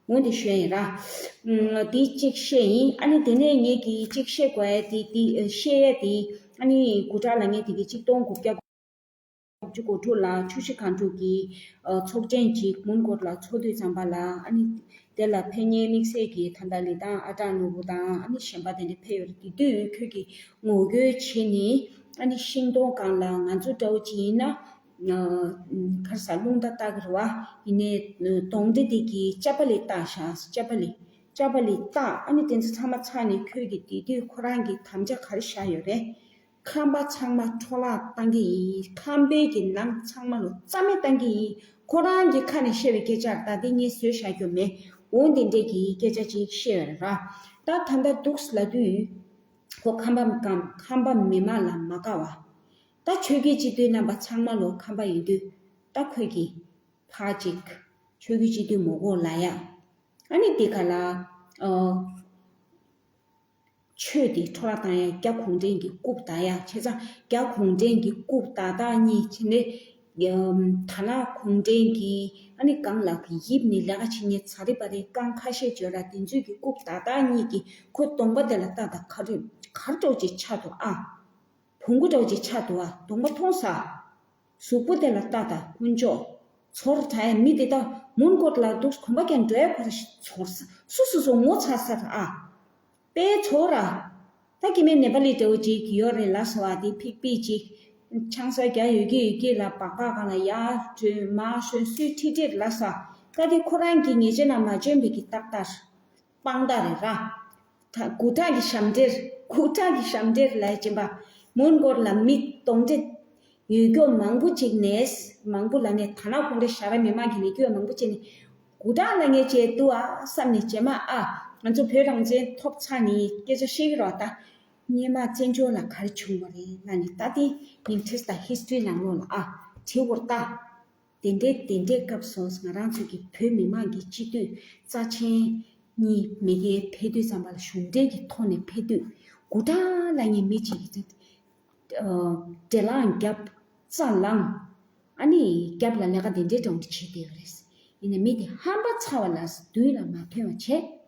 བ། འོ་དེ་ཞུ་ཡ་ཡིན་ར། ཨུམ། དེ་གཅིག་བཤད་ཡིན། ཨ་ནི་དེ་ནས་ངས་ཀྱི་གཅིག་བཤད་དགོས་ཡ་དེ་དེ་བཤད་ཡ་དེ་ཨ་ནི་གུ་ཊ་ལ་ངས་དེ་གི་གཅིག་སྟོང་དགུ་བརྒྱ་དགུ་བཅུ་གོ་དྲུག་ལ་ཆུ་བཞི་སྒང་དྲུག་གི་ཚོགས་ཆེན་ཅིག་མོན་གྷོ་ལ་ཚོགས་དུས་ཙམ་པ་ལ་ཨ་ནི་དེ་ལ་ཕེབས་མཁན་དམིགས་བསལ་གྱི་ད་ལྟ་ལི་ཐང་ཨ་ཀྲག་ནོར་བུ་དང་ཨ་ནི་གཞན་པ་དེ་འདྲ་ཕེབས་ཡོད་རེད། དེ་དུས་ཁྱོད་ཀྱིས་ངོ་རྒོལ་བྱས་ནས་ཨ་ནི་ཤིང་སྡོང་སྒང་ལ་ང་ཚོ་འདྲ་བོ་ཅིག་ཡིན་ན། གར་ས་རླུང་རྟ་བཏགས་ཀྱི་རེད་བ། ཡིན་ནའི་གདོང་འདྲེ་དེ་གིས་ཅ་པ་ལི་བཏགས་ཤག་ཅ་པ་ལི། ཅ་པ་ལི་བཏགས། ཨ་ནི་དེ་ཚོ་ཚང་མ་ཚར་ནས་ཁྱོད་ཀྱིས་དེ་དུས་ཁོ་རང་གི་དམ་བཅའ་ག་རེ་བཞག་ཡོད་རེད། ཁམས་པ་ཚང་མ་འཕྲོ་བརླག་བཏང་གི་ཡིན། ཁམས་པའི་གི་ནང་ཚང་མ་ལོ་རྩ་མེད་བཏང་གི་ཡིན། ཁོ་རང་གི་ཁ་ནས་བཤད་པའི་སྐད་ཆ་རེད། ད་དེ་ངས་བཟོས་བཞག་རྒྱུ་མེད། འོ་དེ་འདྲས་ཀྱི་སྐད་ཆ་ཅིག་བཤད་ཡོད་རེད་ར། ད་ད་ལྟ་འདུག་ལབ་དུས། ཁོ་ཁམས་པ་གམ་ཁམས་པ་མི་མང་ལ་མ་དགའ་བ། ད་ཆོས་བརྒྱུད་སྤྱི་འཐུས་རྣམ་པ་ཚང་མ་ལོ་ཁམས་པ་ཡིན་དུས་ད་ཁོས་ཀྱིས་ཕར་ཅིག་ཆོས་བརྒྱུད་སྤྱི་འཐུས་མ་དགོས་ལབ་ཡ། ཨ་ནི་དེ་ག་ལ་ཨོ། ཆོས་དེ་འཕྲོ་བརླག་བཏང་ཡ། རྒྱ་གུང་ཁྲན་གྱི་རྐུབ་བལྡག་ཡ། བྱས་ཙང་རྒྱ་གུང་ཁྲན་གྱི་རྐུབ་བལྡག་བལྡག་གཉིས་བྱས་ནས། ཨམ། ཐ་ན་གུང་ཁྲན་གྱི་ཨ་ནི་སྒང་ལ་གི་ཡིབ་ནས་ལས་ཀ་བྱེད་མཁན་ཚ་རི་བ་རི་རྐང་ཁ་ཤས་བྱོས་ར། དེ་ཚོས་ཀྱི་རྐུབ་བལྡག་བལྡག་གཉིས་ཀྱིས་ཁོའི་གདོང་པ་དེ་ལ་བལྟ་དང་། ག་རེ་ག་རེ་འདྲ་བོ་ཅིག་ཆགས་འདུག་ཨ། བོང་གུ་འདྲ་བོ་ཅིག་ཆགས་འདུག་ཨ། གདོང་པ་མཐོང་ས། གཟུགས་པོ་དེ་ལ་བལྟ་དང་། དཀོན་མཆོག་ཚོར་ད་ཡ། མི་དེ་དག་མོན་གྷོ་ལ་འདུག་གོམ་པ་རྒྱག་འགྲོ་ཡ་ཁོ་ར་ཚོར་ས། སུ་སུ་སུ་ངོ་ཚ་ས་ར་ཨ། དཔེ་ཚོར་ར། ད་སྐྱེ་དམན་ནེ་པ་ལི་འདྲ་བོ་ཅིག་ཡོད་རེད་ལབ་སོང་ཨ། དེ་ཕིག་ཕིག་ཅིག་ཆང་ས་རྒྱག་ཡོད་ཀྱི་ཡོད་ཀྱི་ལ། སྦག་སྦག་སྒང་ལ་ཡར་བྲོས་མར་བྲོས་སུས་ཁྲིད་ཁྲིད་ལབ་ས། ད་དེ་ཁོ་རང་གི་ཉེས་ཆད་ནང་མ་བྱོན་པའི་གི་ཏག་ཏག་རེད། དཔང་རྟགས་རེད་ར། ད་དགུ་ཐག་གི་ཞབས་འདྲེན། དགུ་ཐག་གི་ཞབས་འདྲེན་ལབ་ཀྱིན་པ། མོན་གྷོ་ལ་མི་གདོན་འདྲེ་ཡོད་རྒྱུ་མང་པོ་ཅིག་ནས། མང་པོ་ལབ་ནས་ཐ་ན་གུང་ཁྲན་ཤ་ར་མི་མང་གི་ལས་རྒྱུ་མང་པོ་ཅིག་ནས། དགུ་ཐག་ལ་ངས་བྱས་འདུག་ཨ་བསམ་ནས་རྗེས་མ་ཨ། ང་ཚོ་བོད་རང་བཙན་ཐོབ་ཚར་ནས་སྐད་ཆ་བཤད་ཀྱི་རོགས་ད། སྔོན་མ་བཙན་བྱོལ་ལ་ག་རེ་བྱུང་བ་རེད་ལབ་ནས། ད་དེ་ཡིག་ཚད་དང་ཧིས་ཊོ་རི་ནང་ལོགས་ལ་ཨ་བྲིས་ཡོད་རེད་ད། དེ་འདྲའི་དེ་འདྲའི་སྐབས་སུ་ང་རང་ཚོ་གི་བོད་མི་མང་གི་སྤྱི་འཐུས་རྩ་ཆེན་གཉིས་མ་གིར་ཕེབས་དུས་ཙམ་པ་ལ། གཞུང་འབྲེལ་གྱི་ཐོག་ནས་ཕེབས་དུས། དགུ་ཐག་ལ་ངས་མི་གཅིག་གིས་འབྲེལ་ལངས་བརྒྱབ། རྩ་ལངས། ཨ་ནི་རྒྱབ་ལ་ལས་ཀ་དེ་འདྲའི་འདྲ་བོ་འདྲ་བྱེད་བསྡད་ཡོད་རེད། ཡིན་ནའི་མི་དེ་ཧམ་པ་ཚ་བ་ལ་མདུན་ལ་མ་ཐོན་པ་བྱས།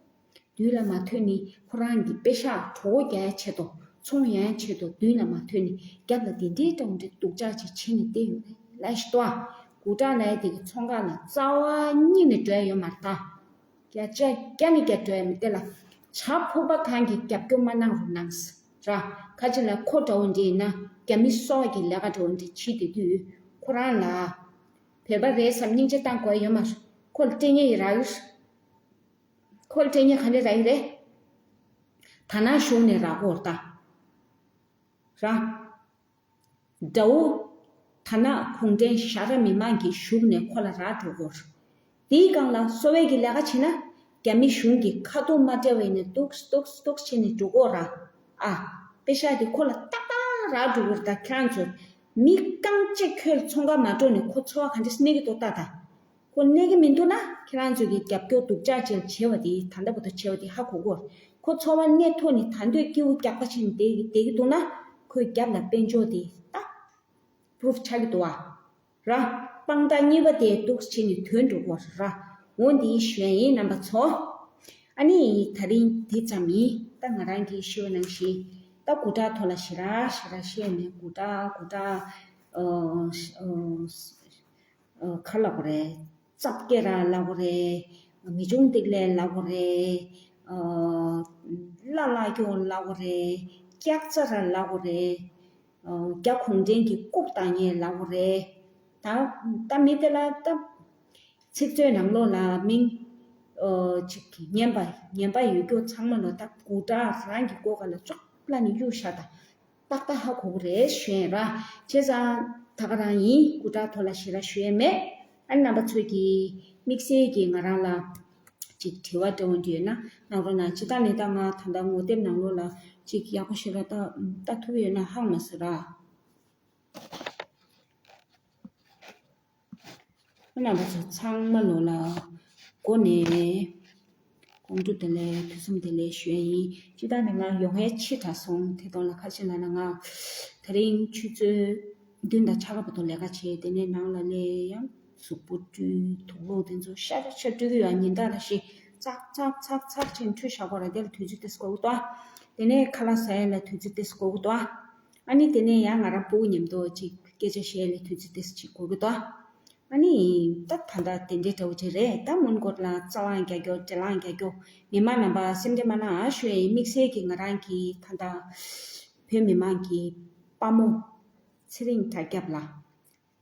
མདུན་ལ་མ་ཐོན་ནི་ཁོ་རང་གི་པེ་ཤག་གྲོད་ཁོག་རྒྱག་ཡ་ཆེད་དུ། ཚོང་ཡ་ཆེད་དུ་མདུན་ལ་མ་ཐོན་ནི་རྒྱབ་ལ་དེ་འདྲའི་འདྲ་བོ་འདྲ་སྡུག་ཅག་ཅིག་བྱེད་ནི་བསྡད་ཡོད་རེད་ལབ་ཤི་ཏོ། ཨ། དགུ་ཐག་ལབ་ཡ་དེ་གི་ཚོང་ཁང་ལ་རྩ་བ་ཉིད་ནས་འགྲོ་ཡ་ཡོད་མ་རེད་ད། བརྒྱ་ཆ་བརྒྱ་ནས་བརྒྱ་འགྲོ་ཡ་མི་དེ་ལ། བྱ་ཕོར་པ་གང་གིས་རྒྱབ་སྐྱོར་མ་གནང་རུང་གནང་ཟེར་ར། ཁ་ཅིག་ལ་ཁོ་འདྲ་བོ་འདྲ་ཡིན་ན་རྒྱ་མི་སོགས་ཀྱི་ལས་ཀ་འདྲ་བོ་འདྲ་བྱེད་བསྡད་དུས། ཁོ་རང་ལ་བོད་པ་རེད་བསམ་སྙིང་རྗེ་བཏང་དགོས་ཡ་ཡོད་མ་རེད། ཁོ་ལ་སྤྲད་མཁན་ཡི་རག་ཡོད་རེད། ཁོ་ལ་སྤྲད་མཁན་ག་འདྲས་རག་ཡོད་རེད། ད་ནང་གཞུང་ནས་རག་གོ་རེད་ད། ར། དགྲ་བོ་ཐ་ན་གུང་ཁྲན་ཤ་ར་མི་མང་གི་གཞུག་ནས་ཁོ་ལ་རག་འགྲོ་གོ་རེད། དེའི་སྒང་ལ་གསོ་བའི་གི་ལས་ཀ་བྱེད་ན། རྒྱ་མི་གཞུང་གི་ཁ་ཐུག་མ་སྤྲད་པ་ཡིན་ན་སྡུག་སྡུག་སྡུག་བྱས་ནས་འགྲོ་གོ་ར། ཨ། པེ་ཤག་དེ་ཁོ་ལ་ཏག་ཏག་རག་འགྲོ་གི་རེད། ད་ཁྱེད་རང་ཚོ་མི་རྐང་གཅིག་ཁྱོད་ཚོང་ཁང་མ་འགྲོ་ནས་ཁོ་འཚོ་བ་ག་འདྲས་གནས་ཀྱི་འདུག་ལྟ་དང་། ཁོ་གནས་ཀྱི་མི་འདུག་ན། ཁྱེད་རང་ཚོ་གི་རྒྱབ་སྐྱོར་སྡུག་ཅག་ཅིག་བྱས་པ་དེ་ད་ལྟ་བར་དུ་བྱས་པ་དེ་ཧ་གོ་གོ། ཁོ་འཚོ་བ་གནས་ཐུབ་ནས་ད་འདོད་སྐྱིད་པོ་རྒྱག་པ་བྱས་ནས་བསྡད་བསྡད་ཀྱི་འདུག་ན། ཁོའི་རྒྱབ་ལ་དཔལ་འབྱོར་དེ་ད་པུ་རུབ་ཆགས་ཀྱི་འདུག་བ། ར། དཔང་རྟགས་གཉིས་པ་དེ་འདུག་བྱས་ནས་ཐོན་འགྲོ་གོ་ར། འོ་འདི་ཞུ་ཡ་ཡིན་རྣམ་པ་ཚོ། ཨ་ནི་ད་རིང་འདི་ཙམ་ཡིན། ད་ང་རང་གིས་ཞུ་བ་ནང་བཞིན། ད་སྒོ་བྲག་ཐོག་ལ་ཞེ་དྲག་ཞེ་དྲག་བཤད་ནས། སྒོ་བྲག་སྒོ་བྲག་ཨ། ཨ། ཨ། ག་ལབ་དགོས་རེད། རྩབ་སྐྱེ་ར་ལབ་དགོས་རེད། མི་ཆུང་ཏིག་ལེ་ལབ་དགོས་རེད། ཨ། བླ་བླ་སྐྱོ་ལབ་དགོས་རེད། སྐྱག་རྩ་ར་ལབ་དགོས་རེད། ཨ། རྒྱ་གུང་ཁྲན་གྱི་རྐུབ་བཏགས་མཁན་ལབ་དགོས་རེད། ད་ད་མི་དེ་ལ་ད་ཚིག་མཛོད་ནང་ལོགས་ལ་མིང་། ཨོ་ཅིག་ཉན་པ་ཉན་པ་ཡོད་རྒྱུ་ཚང་མ་ལོ་ད་སྒུག་དྲ་རང་གི་སྒོ་ཁ་ལ་ཅོག་ལ་ནི་གཡུག་ཤ་ད། ཏག་ཏག་ཧ་གོ་གི་རེད་ཞུ་ཡིན་ར། བྱས་ཙང་ད་ག་རང་ཡིན། སྐུ་དྲག་ཐོག་ལ་ཞེ་དྲག་ཞུ་ཡས་མེད། ཨ་ནི་རྣམ་པ་ཚོས་ཀྱིས་དམིགས་བསལ་གྱིས་ང་རང་ལ་ཅིག་དྲི་བ་འདྲ་བོ་འདྲ་ཡོད་ན་གནང་རོགས་གནང་། ཇི་ལྟར་ནི་ད་ང་ད་ལྟ་ངོ་དེབ་ནང་ལོགས་ལ་ཅིག་ཡག་པོ་ཞེ་དྲག་ལྟ་ལྟ་ཐུབ་ཡོད་ན་ཧང་མ་སི་ར། རྣམ་པ་ཚོ་ཚང་མ་ལོ་ལ་འགོ་ནས་དགོང་དྲོ་བདེ་ལེགས། དུས་གསུམ་བདེ་ལེགས་ཞུ་ཡ་ཡིན། སྤྱི་བཏང་ནས་ང་ཡོང་ཡས་ཕྱི་དྲགས་སོང་། དེ་དོན་ལ་ཁ་ཆེ་ལ་ན་ང་དེ་རིང་ཆུ་ཚོད་བདུན་དང་ཕྱེད་ཀ་བར་དུ་ལས་ཀ་བྱས། དེ་ནས་ནང་ལ་སླེབས་ཡང་གཟུགས་པོ་བཀྲུས། དུག་ལོག་དེ་ཚོ་ཤ་ཤ་ཤ་བཀྲུ་གི་ཡོད། ཉིན་ལྟར་ལ་ཤི་ཚག་ཚག་ཚག་ཚག་ཅིག་འཁྲུད་བཞག་གོ་ར། དེ་ལ་དུས་ཚོད་ཏེ་སི་འགོར་གི་འདུག་ཨ། དེ་ནས་ཁ་ལག་ཟ་ཡ་ལ་དུས་ཚོད་ཏེ་སི་འགོར་གི་འདུག་ཨ། ཨ་ནི་དེ་ནས་ཡང་ང་རང་སྤུ་གུ་མཉམ་དུ་ཅིག་སྐད་ཆ་བཤད་ལ་དུས་ཚོད་ཏེ་སི་ཅིག་འགོར་གི་འདུག་ཨ། ཨ་ནི་ད་ད་ལྟ་དེ་འདྲའི་འདྲ་བོ་ཅིག་རེད། ད་མོན་གྷོ་ལ་རྩ་དབང་རྒྱག་རྒྱུ་འབྲེལ་ལངས་རྒྱག་རྒྱུ། མི་མང་རྣམ་པ་སེམས་ཁྲལ་མ་གནང་ཨ་ཞུ་ཡ་ཡིན། དམིགས་བསལ་གྱིས་ང་རང་གི་ད་ལྟ་བོད་མི་མང་གི་དཔའ་མོ་ཚེ་རིང་དར་རྒྱབ་ལ་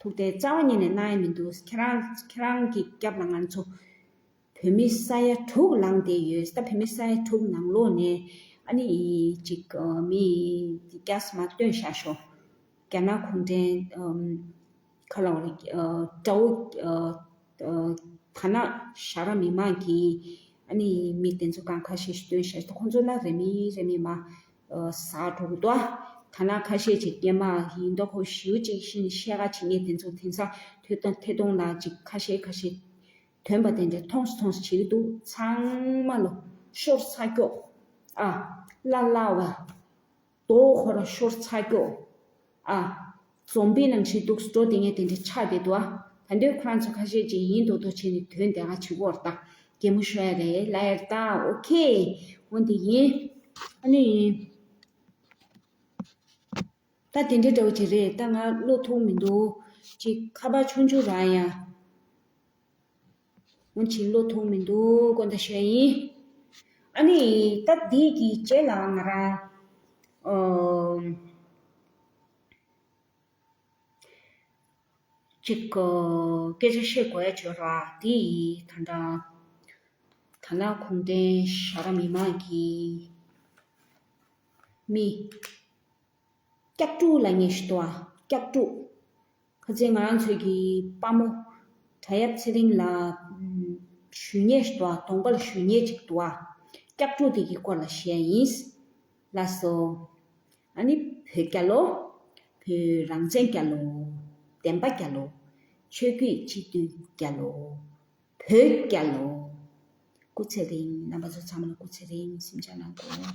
ཐུག་སྟེ་རྩ་བ་ཉིད་ནས་གནང་ཡ་མི་འདུག་ཁྱེད་རང་ཁྱེད་རང་གི་རྒྱབ་ལ་ང་ཚོ་བོད་མི་ས་ཡ་དྲུག་ལངས་བསྡད་ཡོད། ད་བོད་མི་ས་ཡ་དྲུག་ནང་ལོགས་ནས་ཨ་ནི་ཅིག་མི་བརྒྱ་ཙམ་བཏོན་བཞག་ཤོག་རྒྱ་ནག་གུང་ཁྲན་ཁ་ལ་བ་རེད། དགྲ་བོ་ཐ་ན་ཤ་ར་མི་མང་གི་ཨ་ནི་མི་དེ་ཚོ་གང་ཁ་ཤས་ཤིག་བཏོན་བཞག་ཁོང་ཚོ་ན་རེ་མི་རེ་མི་མ་ཟ་འགྲོ་གི་འདུག་ཐ་ན་ཁ་ཤས་ཅིག་སྐྱེས་མ་ཡིན་མདོག་ཁོ་ཞིའུ་ཅིག་ཤིན་བཤད་ཁ་བྱེད་མཁན་དེ་ཚོ་དེང་སང་ཐོས་དང་ཐད་གཏོང་ལ་ཅིག་ཁ་ཤས་ཁ་ཤས་ཐོན་པ་དེ་འདྲ་མཐོང་སོང་བྱེད་ཀྱི་འདུག་ཚང་མ་ལོ་ཤོར་ཚ་སྐྱོ། ཨ་ལ་ལ་བ། རྡོ་ཁོ་ར་ཤོར་ཚ་སྐྱོ། ཨ། འཛོམས་པའི་ནང་བཞིན་འདུག་འགྲོ་དེ་ངས་དེ་འདྲ་ཆགས་བསྡད་འདུག་ཨ། ད་འདོད་ཁོ་རང་ཚོ་ཁ་ཤས་ཅིག་ཡིན་མདོག་མདོག་བྱས་ནས་དོན་དེ་ག་བྱེད་དགོས་རེད་ད། གད་མོ་ཤོར་ཡ་རེད་ལབ་ཡ་རེད་ད། ཨོ་ཁེ། འོན་ཏེ་ཡིན། ཨ་ནི་ཡིན། ད་དེ་འདྲ་འདྲ་བོ་ཅིག་རེད། ད་ང་བློ་ཐུག་མི་འདུག་ཅིག་ཁ་པར་ཆུང་ཆུང་རག་ཡ། འོན་ཅིག་བློ་ཐུག་མི་འདུག་དགོངས་དག་ཞུ་ཡ་ཡིན། ཨ་ནི་ད་འདི་གི་རྗེས་ལ་ང་རང་ཨོ་ཅིག་སྐད་ཆ་བཤད་དགོས་ཡ་བྱོས་ར། འདི་ད་ལྟ་ད་ལྟ་གུང་ཁྲན་ཤ་ར་མི་མང་གི་མི་སྐྱག་ཕྲུག་ལབ་མཁན་ཞིག་འདུག་ཨ། སྐྱག་ཕྲུག་ཁ་ཚེ་ང་རང་ཚོའི་གི་དཔའ་མོ་བྲག་གཡབ་ཚེ་རིང་ལ་ཞུ་མཁན་ཞིག་འདུག་ཨ། གདོང་པ་ལ་ཞུ་མཁན་ཅིག་འདུག་ཨ། སྐྱག་ཕྲུག་དེ་གི་སྐོར་ལ་བཤད་ཡིན། ལགས་སོ། ཨ་ནི་བོད་རྒྱལ་ལོ། བོད་རང་བཙན་རྒྱལ་ལོ། བདེན་པ་རྒྱལ་ལོ། ཆོས་བརྒྱུད་སྤྱི་འཐུས་རྒྱལ་ལོ། བོད་རྒྱལ་ལོ། སྐུ་ཚེ་རིང་། རྣམ་པ་ཚོ་ཚང་མ་ལ་སྐུ་ཚེ་རིང་། སེམས་ཅན་ལ་དགོས།